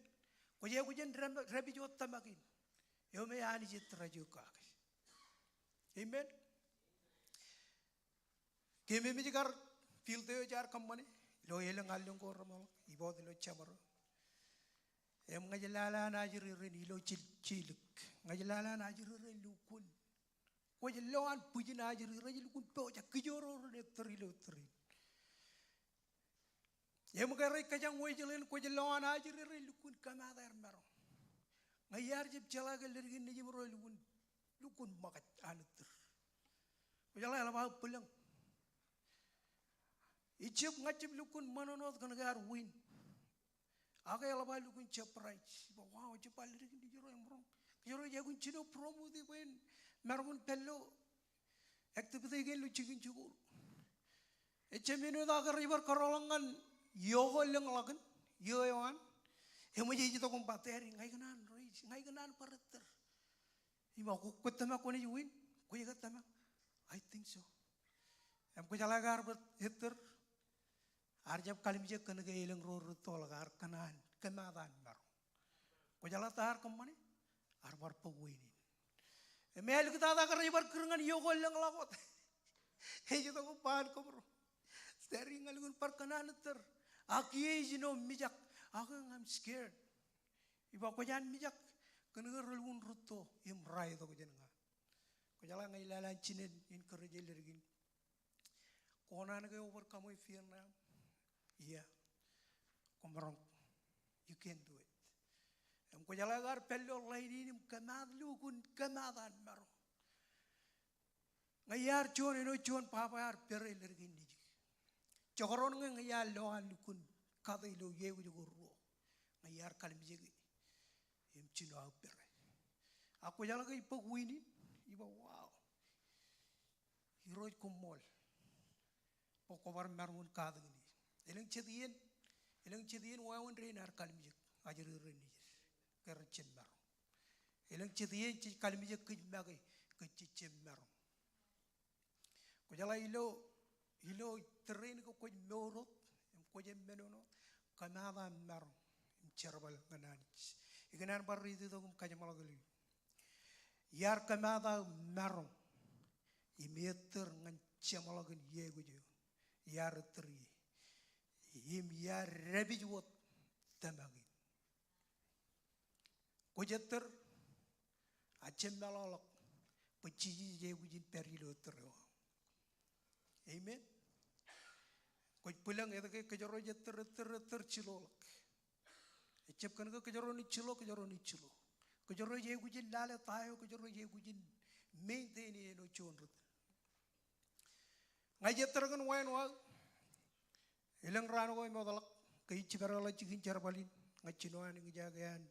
Kwōj aikuj in dāpij wōt tōmak in eo me Anij ettōr aō kake. Amen. Keememej kar field eo jaar kōṃṃane ilo elōñ allōñ ko reṃaḷọk, iboot ilo jabdewōt. Im ña ij lale an ajri rein ilo jil, jilik. Ña ij lale an ajri rein lukkuun. Kwōj lo an bwijin ajri, rej lukkuun pojak, kijoor ro ren ettōr ilo ettōr in. Im ke rej kōjañ wōj ḷein, kwōj lo an ajri rein lukkuun kōmaat aer maroñ. Ña iar jab jeḷā ke leddik in nejim ro lukkuun, lukkuun ṃōkaj an ettōr. Kwōjeḷā eḷap aō bwilōñ. Ijab, ña ijab lukkuun ṃōṇōṇō wōt kōn ke ear win. Ak eḷap aō lukkuun surprise. Iba, wow, ejab bar leddik in nejirro im roñ. Kōjro ej aikuj in jino promote bwe en maroñ in pād ilo activity kein ilo jikin jikuuḷ. Ejab men eo ak rej bar kōrọọlḷọk ñan iiō ko lōñḷọkin, iiō eo an. Eṃōj ej itok im ba, Daddy, ña ikōṇaan raise, ña ikōṇaan bar ettōr. Im ak kwōj tōmak kwōnaaj win, kwōj ke tōmak. I think so. Im kwōjeḷā ke ear bar ettōr, ear jab kalimjek kōn ke elōñ ro rūttoḷọk, ear kōṇaan kōmaat an maroñ. Kwōjeḷā ta ear kōṃṃane, ear bar bōk win in. Im āliktata ke rej bar kūr ñan iiō ko lōñḷọk wōt, ej itok im ba an kōmro, Daddy, ña lukkuun bar kōṇaan ettōr. Ak iiō ej jino mijak. Ak ña I'm scared. Iba, kwōj an mijak kōn ke relukkuun rūtto im raitok jān ña. Kwōjeḷā ña ij lale an jinen encourage leddik in. Kwō kōṇaan ke overcome e fear ṇe aṃ? Yeah. Kwōmaroñ. You can do it. Im kwōjeḷā ke ear pād ilo line in im kōmaat, lukkuun kōmaat an maroñ. Ña iar juon āinwōt juon baba ear pere leddik in nejū. Jekdọọn ñe ña iar lo an lukkuun kate ilo iiō ko ruo, ña iar kalimjeke im jino aō pere. Ak kwōjeḷā ke ij bōk win in, iba, wow. Irooj, koṃṃool bwe kwō bar maroñ in katakin e. Elōñ jet iien, elōñ jet iien wāween rein ear kalimjek ajri rein nejid ke rejjab maroñ. Elōñ jet iien jej kalimjek kōj make ke jejjab maroñ. Kwōjeḷā ilo, ilo tōre in ke kwōj mour wōt im kwōj emmen wōt, kōmaat aō maroñ im jerbal ñan Anij. Ikōṇaan bar riit itok im kajeṃḷọk ilo. Iar kōmaat aō maroñ im ettōr ñan jeṃḷọkin iiō eo iar ettōr ie. Im iar dāpij wōt tōmak in. Kwōj ettōr, ak jab meḷọkḷọk bwe Jisōs ej aikuj in pād ilo ettōr eo aō. Amen. Kwōj bwilōñ etke kōjro ej ettōr, ettōr, ettōr jiloḷọk. Ejjab kōn ke kōjro naaj jilo, kōjro naaj jilo. Kōjro ej aikuj in lale ta eo kōjro ej aikuj in maintain e āinwōt juon ritōl. Ña ij ettōr kōn wāween wōt. Elōñ raan ko emootḷọk ke ij jipadeḷọk jikin jerbal in, ña ij jino an eñjake an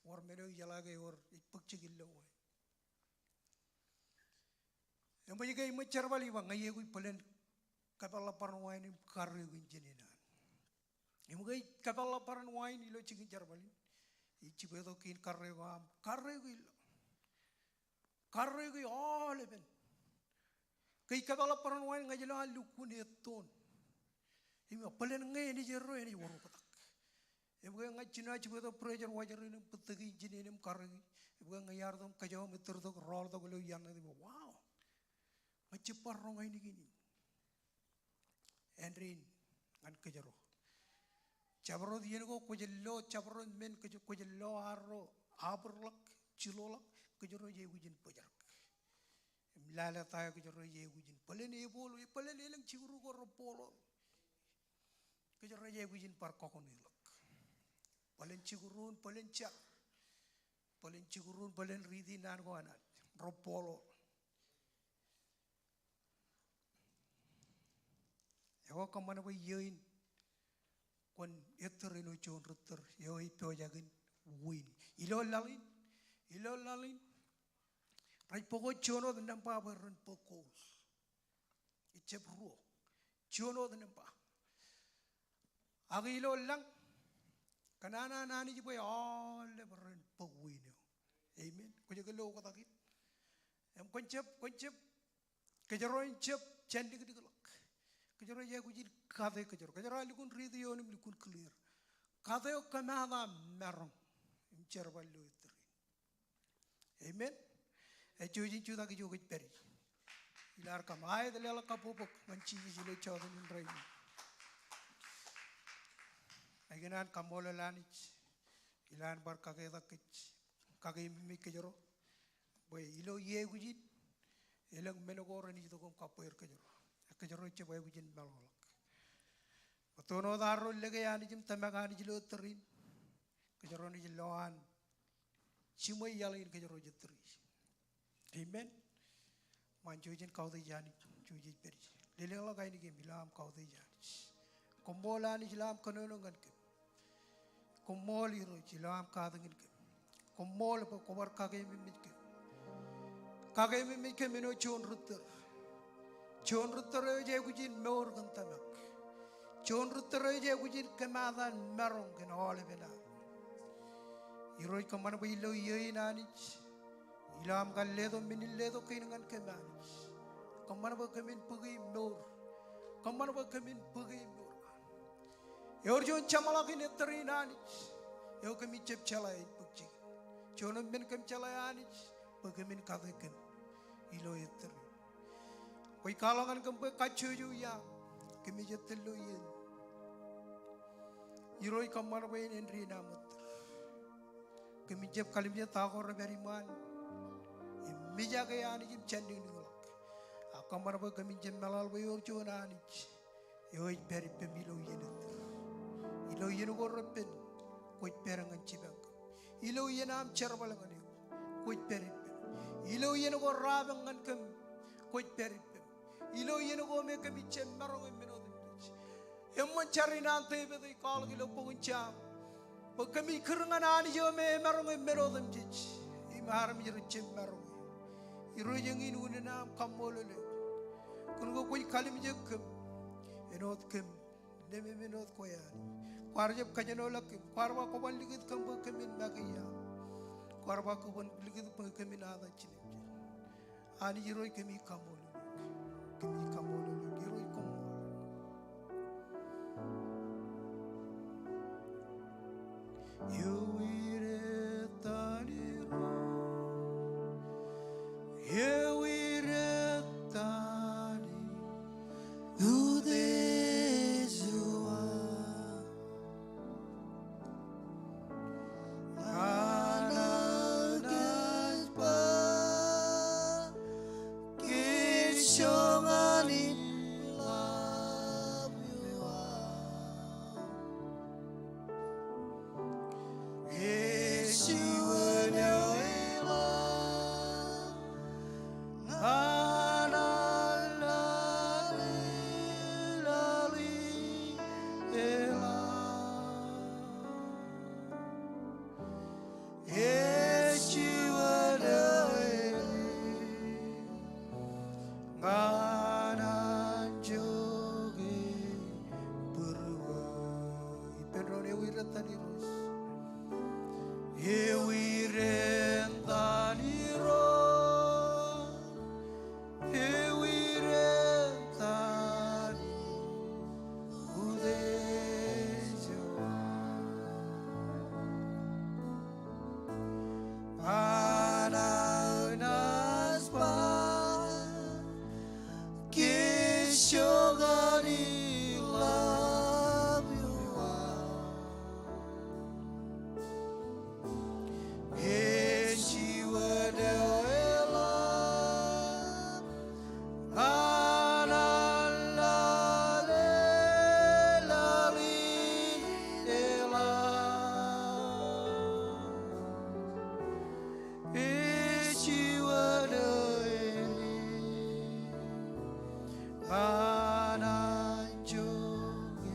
wōr men eo ijeḷā ke ewōr ej bōk jikin lo wāween. Eṃōj ke iṃōj jerbal, iba, ña iaikuj bōlen kōpeḷḷọk barāinwōt wāween im karreoik injin in an. Im ke ij kōpeḷḷọk barāinwōt wāween ilo jikin jerbal in, ij jibwe tok kein karreoik aṃ, karreoik ilo. Karreoik ilo aolepen. Ke ij kōpeḷḷọk barāinwōt wāween, ña ij lo an lukkuun ettoon. Im bōlen ñe enaaj erro, enaaj wōr oktak. Im ke ña ij jino jibwe tok pressure washer in im bōtōki injin in im karreoik. Im ke ña iar itok im kōjām ettōr tok, rọọl tok ilo iien ṇe, im, wow. Ña ij jab bar roñ ainikien in. Āindein ñan kōjro. Jabdewōt iien ko kwōj lo, jabdewōt men kwōj, kwōj lo arro abūrḷọk, jiloḷọk, kōjro ej aikuj in bōjrak. Im lale ta eo kōjro ej aikuj in. Bōlen ebooḷ, bōlen elōñ jikuru ko rej booḷoḷ, kōjro ej aikuj in bar kọkoṇeḷọk. Bōlen jikuruun, bōlen jar. Bōlen jikuruun, bōlen riiti naan ko enaaj, rej booḷoḷ. Ekwe kōṃṃan bwe iiō in kwōn ettōr āinwōt juon ritōl eo ej pojak in win. Ilo laḷ in, ilo laḷ in, rej bōk juon wōt nōṃba bwe ren bōk goal. Ejjab ruo. Juon wōt nōṃba. Ak ilo lañ, Kōṇaan an Anij bwe aolep ren bōk ween eo. Amen. Kwōj ke lo oktak in? Im kwōn jab, kwōn jab, kōjro en jab jān dikdikḷọk. Kōjro ej aikuj in kate kōjro. Kōjro ar lukkuun radio eo im lukkuun clear. Kate eo kōmaat aṃ maroñ im jerbal ilo ettōr in. Amen. Ej jouj in jutak ijo kwōj pād ie. Ilo ad kaṃ, aet, leḷọk kabbokbok ñan Jisōs ilo jota in rainin. Ikōṇaan kaṃṃoolol Anij ilo an bar kaketak kōj, kakeememej kōjro. Bwe ilo iiaikuj in, elōñ men ko renaaj itok im kabbweer kōjro. Kōjro ejjab aikuj in meḷọkḷọk. Bwe toon wōt arro lōke Anij im tōmak Anij ilo ettōr in, kōjro naaj lo an jiṃwe iaḷ in kōjro ej ettōr ie. Amen. Ṃaan jouj in kautiej Anij, jouj ej pād ie. Lelōñḷọk ainikien ilo aṃ kautiej Anij. Koṃṃool Anij ilo aṃ kōnono ñan kōm. Koṃṃool Irooj ilo aṃ katakin kōm. Koṃṃool bwe kwō bar kakeememej kōm. Kakeememej kōm āinwōt juon ri ettōr. Juon ri ettōr eo ej aikuj in mour kōn tōmak. Juon ri ettōr eo ej aikuj in kōmaat an maroñ kōn aolepen aṃ. Irooj, kōṃṃan bwe ilo iiō in Anij, ilo aṃ kar letok men in letok kein ñan kōm Anij, kōṃṃan bwe kōmin bōki mour. Kōṃṃan bwe kōmin bōki mour. Ewōr juon jeṃḷọkin ettōr in Anij eo kōmij jab jeḷā ej bōk jikin. Juon men kōm jeḷā Anij bwe kōmin kate kōm ilo ettōr in. Kwōj kwaḷọk ñan kōm bwe kajjojo iaam, kōmij ettōr ilo iien. Irooj, kōṃṃan bwe en āindein aṃ ettōr. Kōmij jab kallimjek ta ko rej pād iṃaan im mijak e Anij im jān dikdikḷọk. Ak kōṃṃan bwe kōmin jab meḷeḷe bwe ewōr juon Anij eo ej pād ippem ilo iien ettōr. Ilo iien ko repen, kwōj pād ñan jipañ kōm. Ilo iien aṃ jerbal ñan eok, kwōj pād ippem. Ilo iien ko rapeñ ñan kōm, kwōj pād ippem. Ilo iien ko me kōmij jab maroñ im men otemjej. Eṃṃan jar in an Devid ej kwaḷọk ilo bok in Sam bwe kōmij kūr ñan Anij eo me emaroñ im men otemjej im armej rej jab maroñ e. Irooj, eñin unin aṃ kaṃṃoolol eok kōn ke kwōj kallimjek kōm āinwōt kōm nememej āinwōt kwe Anij. Kwaar jab kōjenolọk kōm. Kwaar ba kwō ban likūt kōm bwe kōmin make iaam. Kwaar ba kwō ban likūt bwe kōmin ata jiljilimjuon. Anij Irooj, kōmij kaṃṃoolol eok. Kōmij kaṃṃoolol eok. Irooj, koṃṃool. Ewi rej tani ro, ewi rej tani utiejua. Ñan aō naaj ba, kōjjoñan in ḷap eo aṃ. Ej juon eo eḷap ñan aō laḷ, laḷ in eḷap. Ej juon eo eḷap ñan anjọ ke būruō. Ippān doon, ewi rej tani ro. Ewi rej tani ro. Ewi rej tani utiejua. Ñan aō naaj ba, kōjjoñan in ḷap eo aṃ. Ej juon eo eḷap ñan aō laḷ, laḷ in eḷap. Ej juon eo eḷap ñan anjọ ke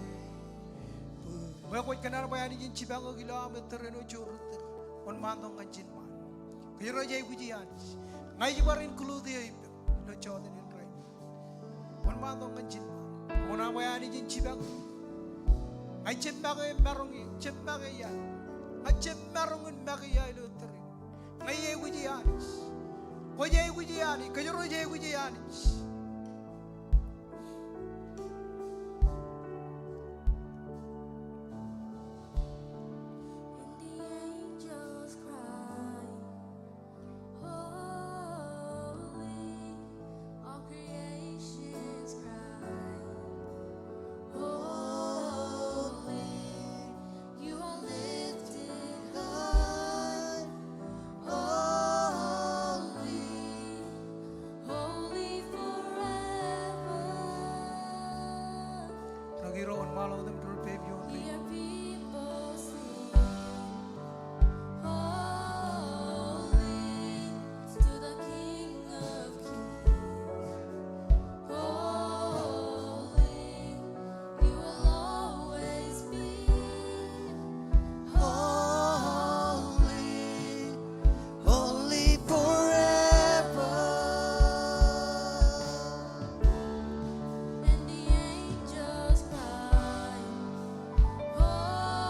Ñe kwōj kōṇaan bwe Anij en jipañ eok ilo aṃ ettōr āinwōt juon ri ettōr, wōnṃaantok ñan ijin ṃaan. Kōjro ej aikuji Anij. Ña ij bar include eō ippem ilo jota in rainin. Wōnṃaantok ñan ijin ṃaan. Kwō kōṇaan bwe Anij en jipañ eok. Ña ij jab make maroñ, jab make iaḷ. Ña ij jab maroñ in make iaḷ ilo ettōr in. Ña iaikuj i Anij. Kwōj aikuj i Anij. Kōjro ej aikuj i Anij. And the angels cry, "Holy," all creation's cry, "Holy, you are lifted high. Holy, holy forever." Rūkaki ro, wōnṃaanḷọk wōt im ri-pepe ioon. Hear people sing, "Holy to the King of Kings. Holy, you will always be. Holy, holy forever." And the angels cry, "Holy."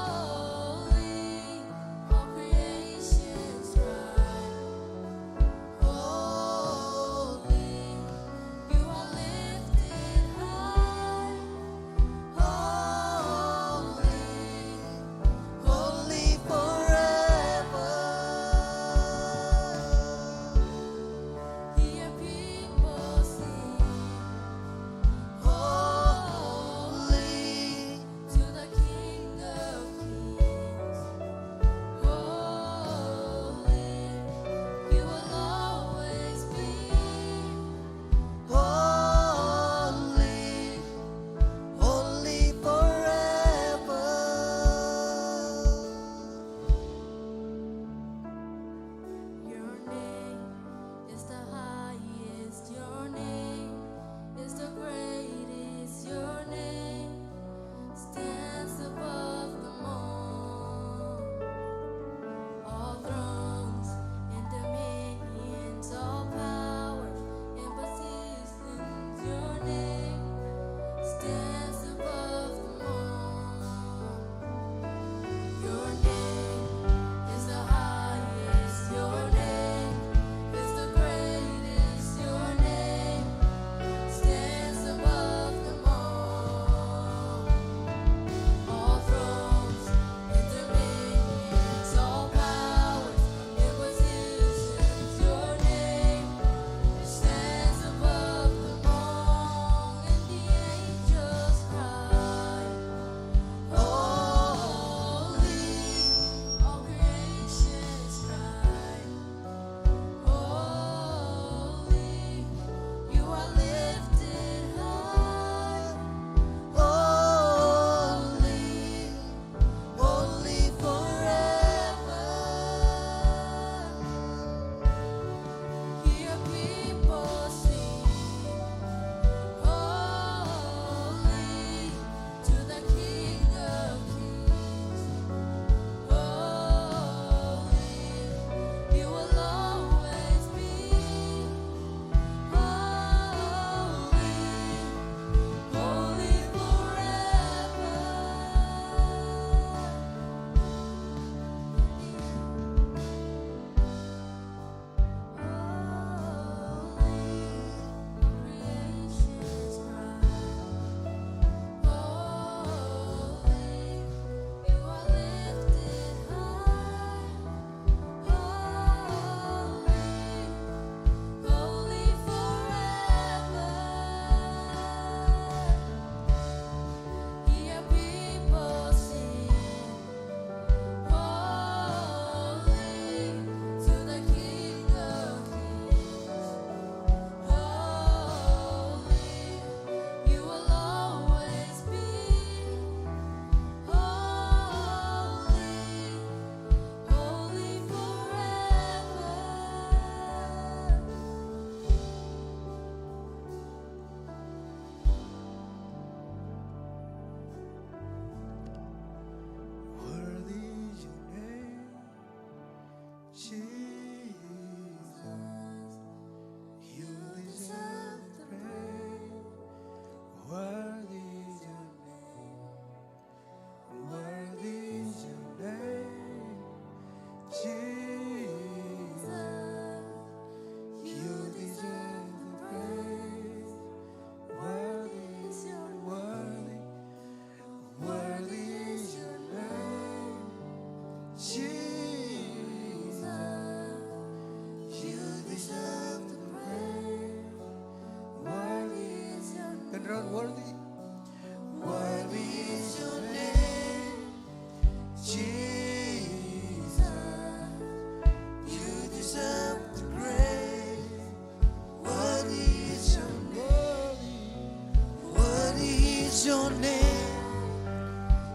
Your name,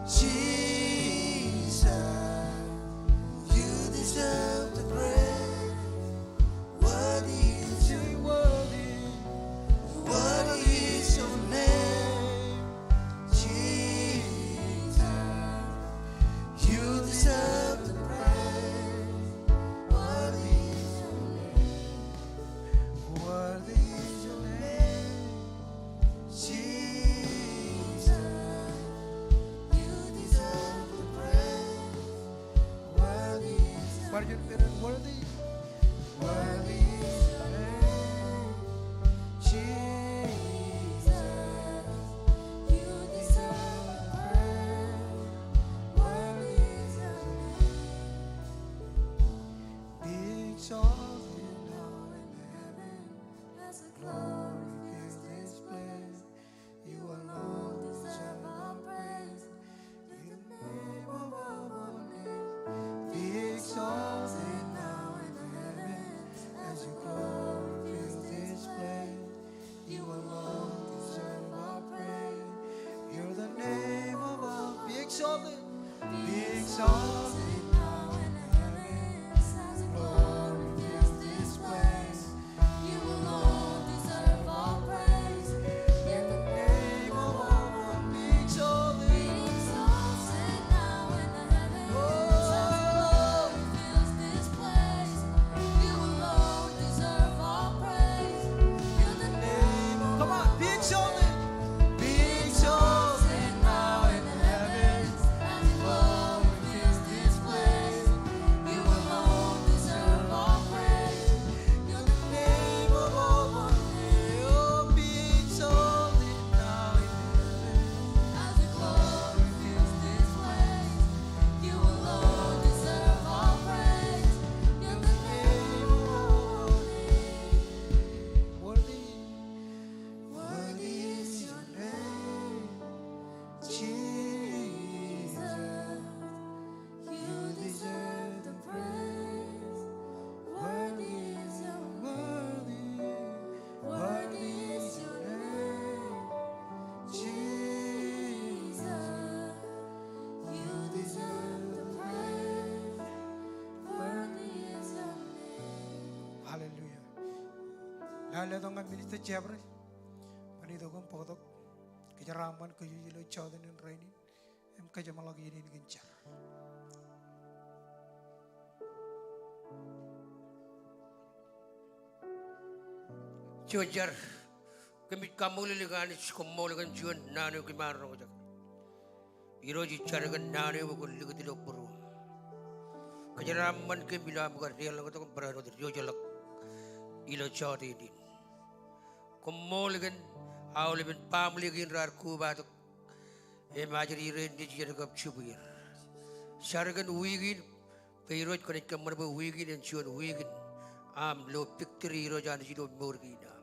Jesus. You deserve the praise. Worthy is your, worthy, worthy is your name, Jesus. You deserve the praise. Worthy is your name. Worthy is your name, Jesus. You deserve the praise. Worthy is your name. Worthy is your name, Jesus. You deserve the praise. Worthy is your name. Be exalted now in heaven as the glory fills this place. You alone deserve our praise. You're the name above all names. Be exalted now in the heavens as your glory fills this place. You alone deserve our praise. You're the name above. Be exalted. Be exalted now in the heavens as your glory fills this place. You alone deserve our praise. You're the name above all names. Be exalted now in the heavens as your glory fills this place. You alone deserve our praise. You're the name above all names. Come on, be exalted. Be exalted now in the heavens as your glory fills this place. You alone deserve our praise. You're the name above all names. Oh, be exalted now in heaven as your glory fills this place. You alone deserve our praise. You're the name above all names. Worthy, worthy is your name, Jesus. You deserve the praise. Worthy is your, worthy, worthy is your name, Jesus. You deserve the praise. Worthy is your name. Hallelujah. Lale tok ñan Minister Jeffrey. Ñan itok im bōktok. Kōjeraaṃṃan kōj ilo jota in rainin. Im kōjeṃḷọk iien in kōn jar. Jen jar. Kōmij kaṃṃoolol eok Anij, koṃṃool kōn juon naan eo kōm ar roñjake. Irooj, ij jar kōn naan eo kwōn likūt ilo būruōm. Kōjeraaṃṃan kōm ilo am kar deḷọñtok im barāinwōt diwōjḷọk ilo jota in. Koṃṃool kōn aolepen baaṃle kein raar kobatok im ajri rein nejid kab jibwier. Jar kōn wiik in, bwe Irooj kwōnaaj kōṃṃan bwe wiik in en juon wiik in aṃ lo victory, Irooj Anij, ilo mour kein aṃ.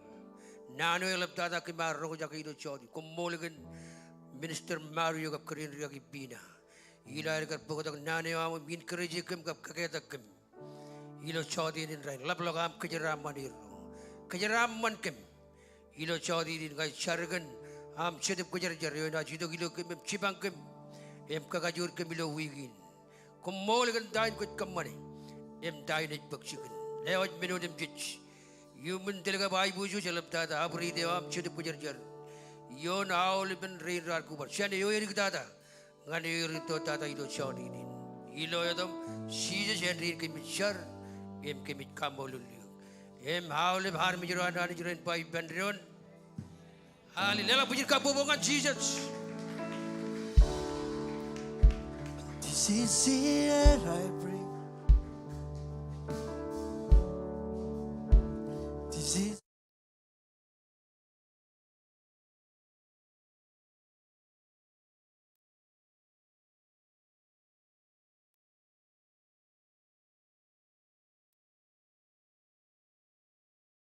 Naan eo eḷaptata kōm ar roñjake ilo jota in. Koṃṃool kōn Minister Mario kab kōrā in rūkaki Pina. Ilo aer kar bōktok naan eo aṃ im encourage kōm kab kōketak kōm ilo jota in rainin. Ḷapḷọk am kōjeraaṃṃan er. Kōjeraaṃṃan kōm ilo jota in. Ña ij jar kōn am Jetōb Kwōjarjar eo enaaj itok ilo kōm im jipañ kōm im kakajoor kōm ilo wiik in. Koṃṃool kōn ta in kwōj kōṃṃane im ta in ej bōk jikin. Lewōj men otemjej, iuṃwin tōl kab aiboojoj, eḷaptata abwidid eo aṃ Jetōb Kwōjarjar ioon aolepen rein raar kobar jān eo edik tata ñan eo erūtto tata ilo jota in. Ilo etaṃ Jisōs āindein kōmij jar im kōmij kaṃṃoolol eok. Im aolep armej ro an Anij ren ba ippān doon, hallelujah. Leḷọk bwijin kabbokbok ñan Jisōs. This is the air I breathe.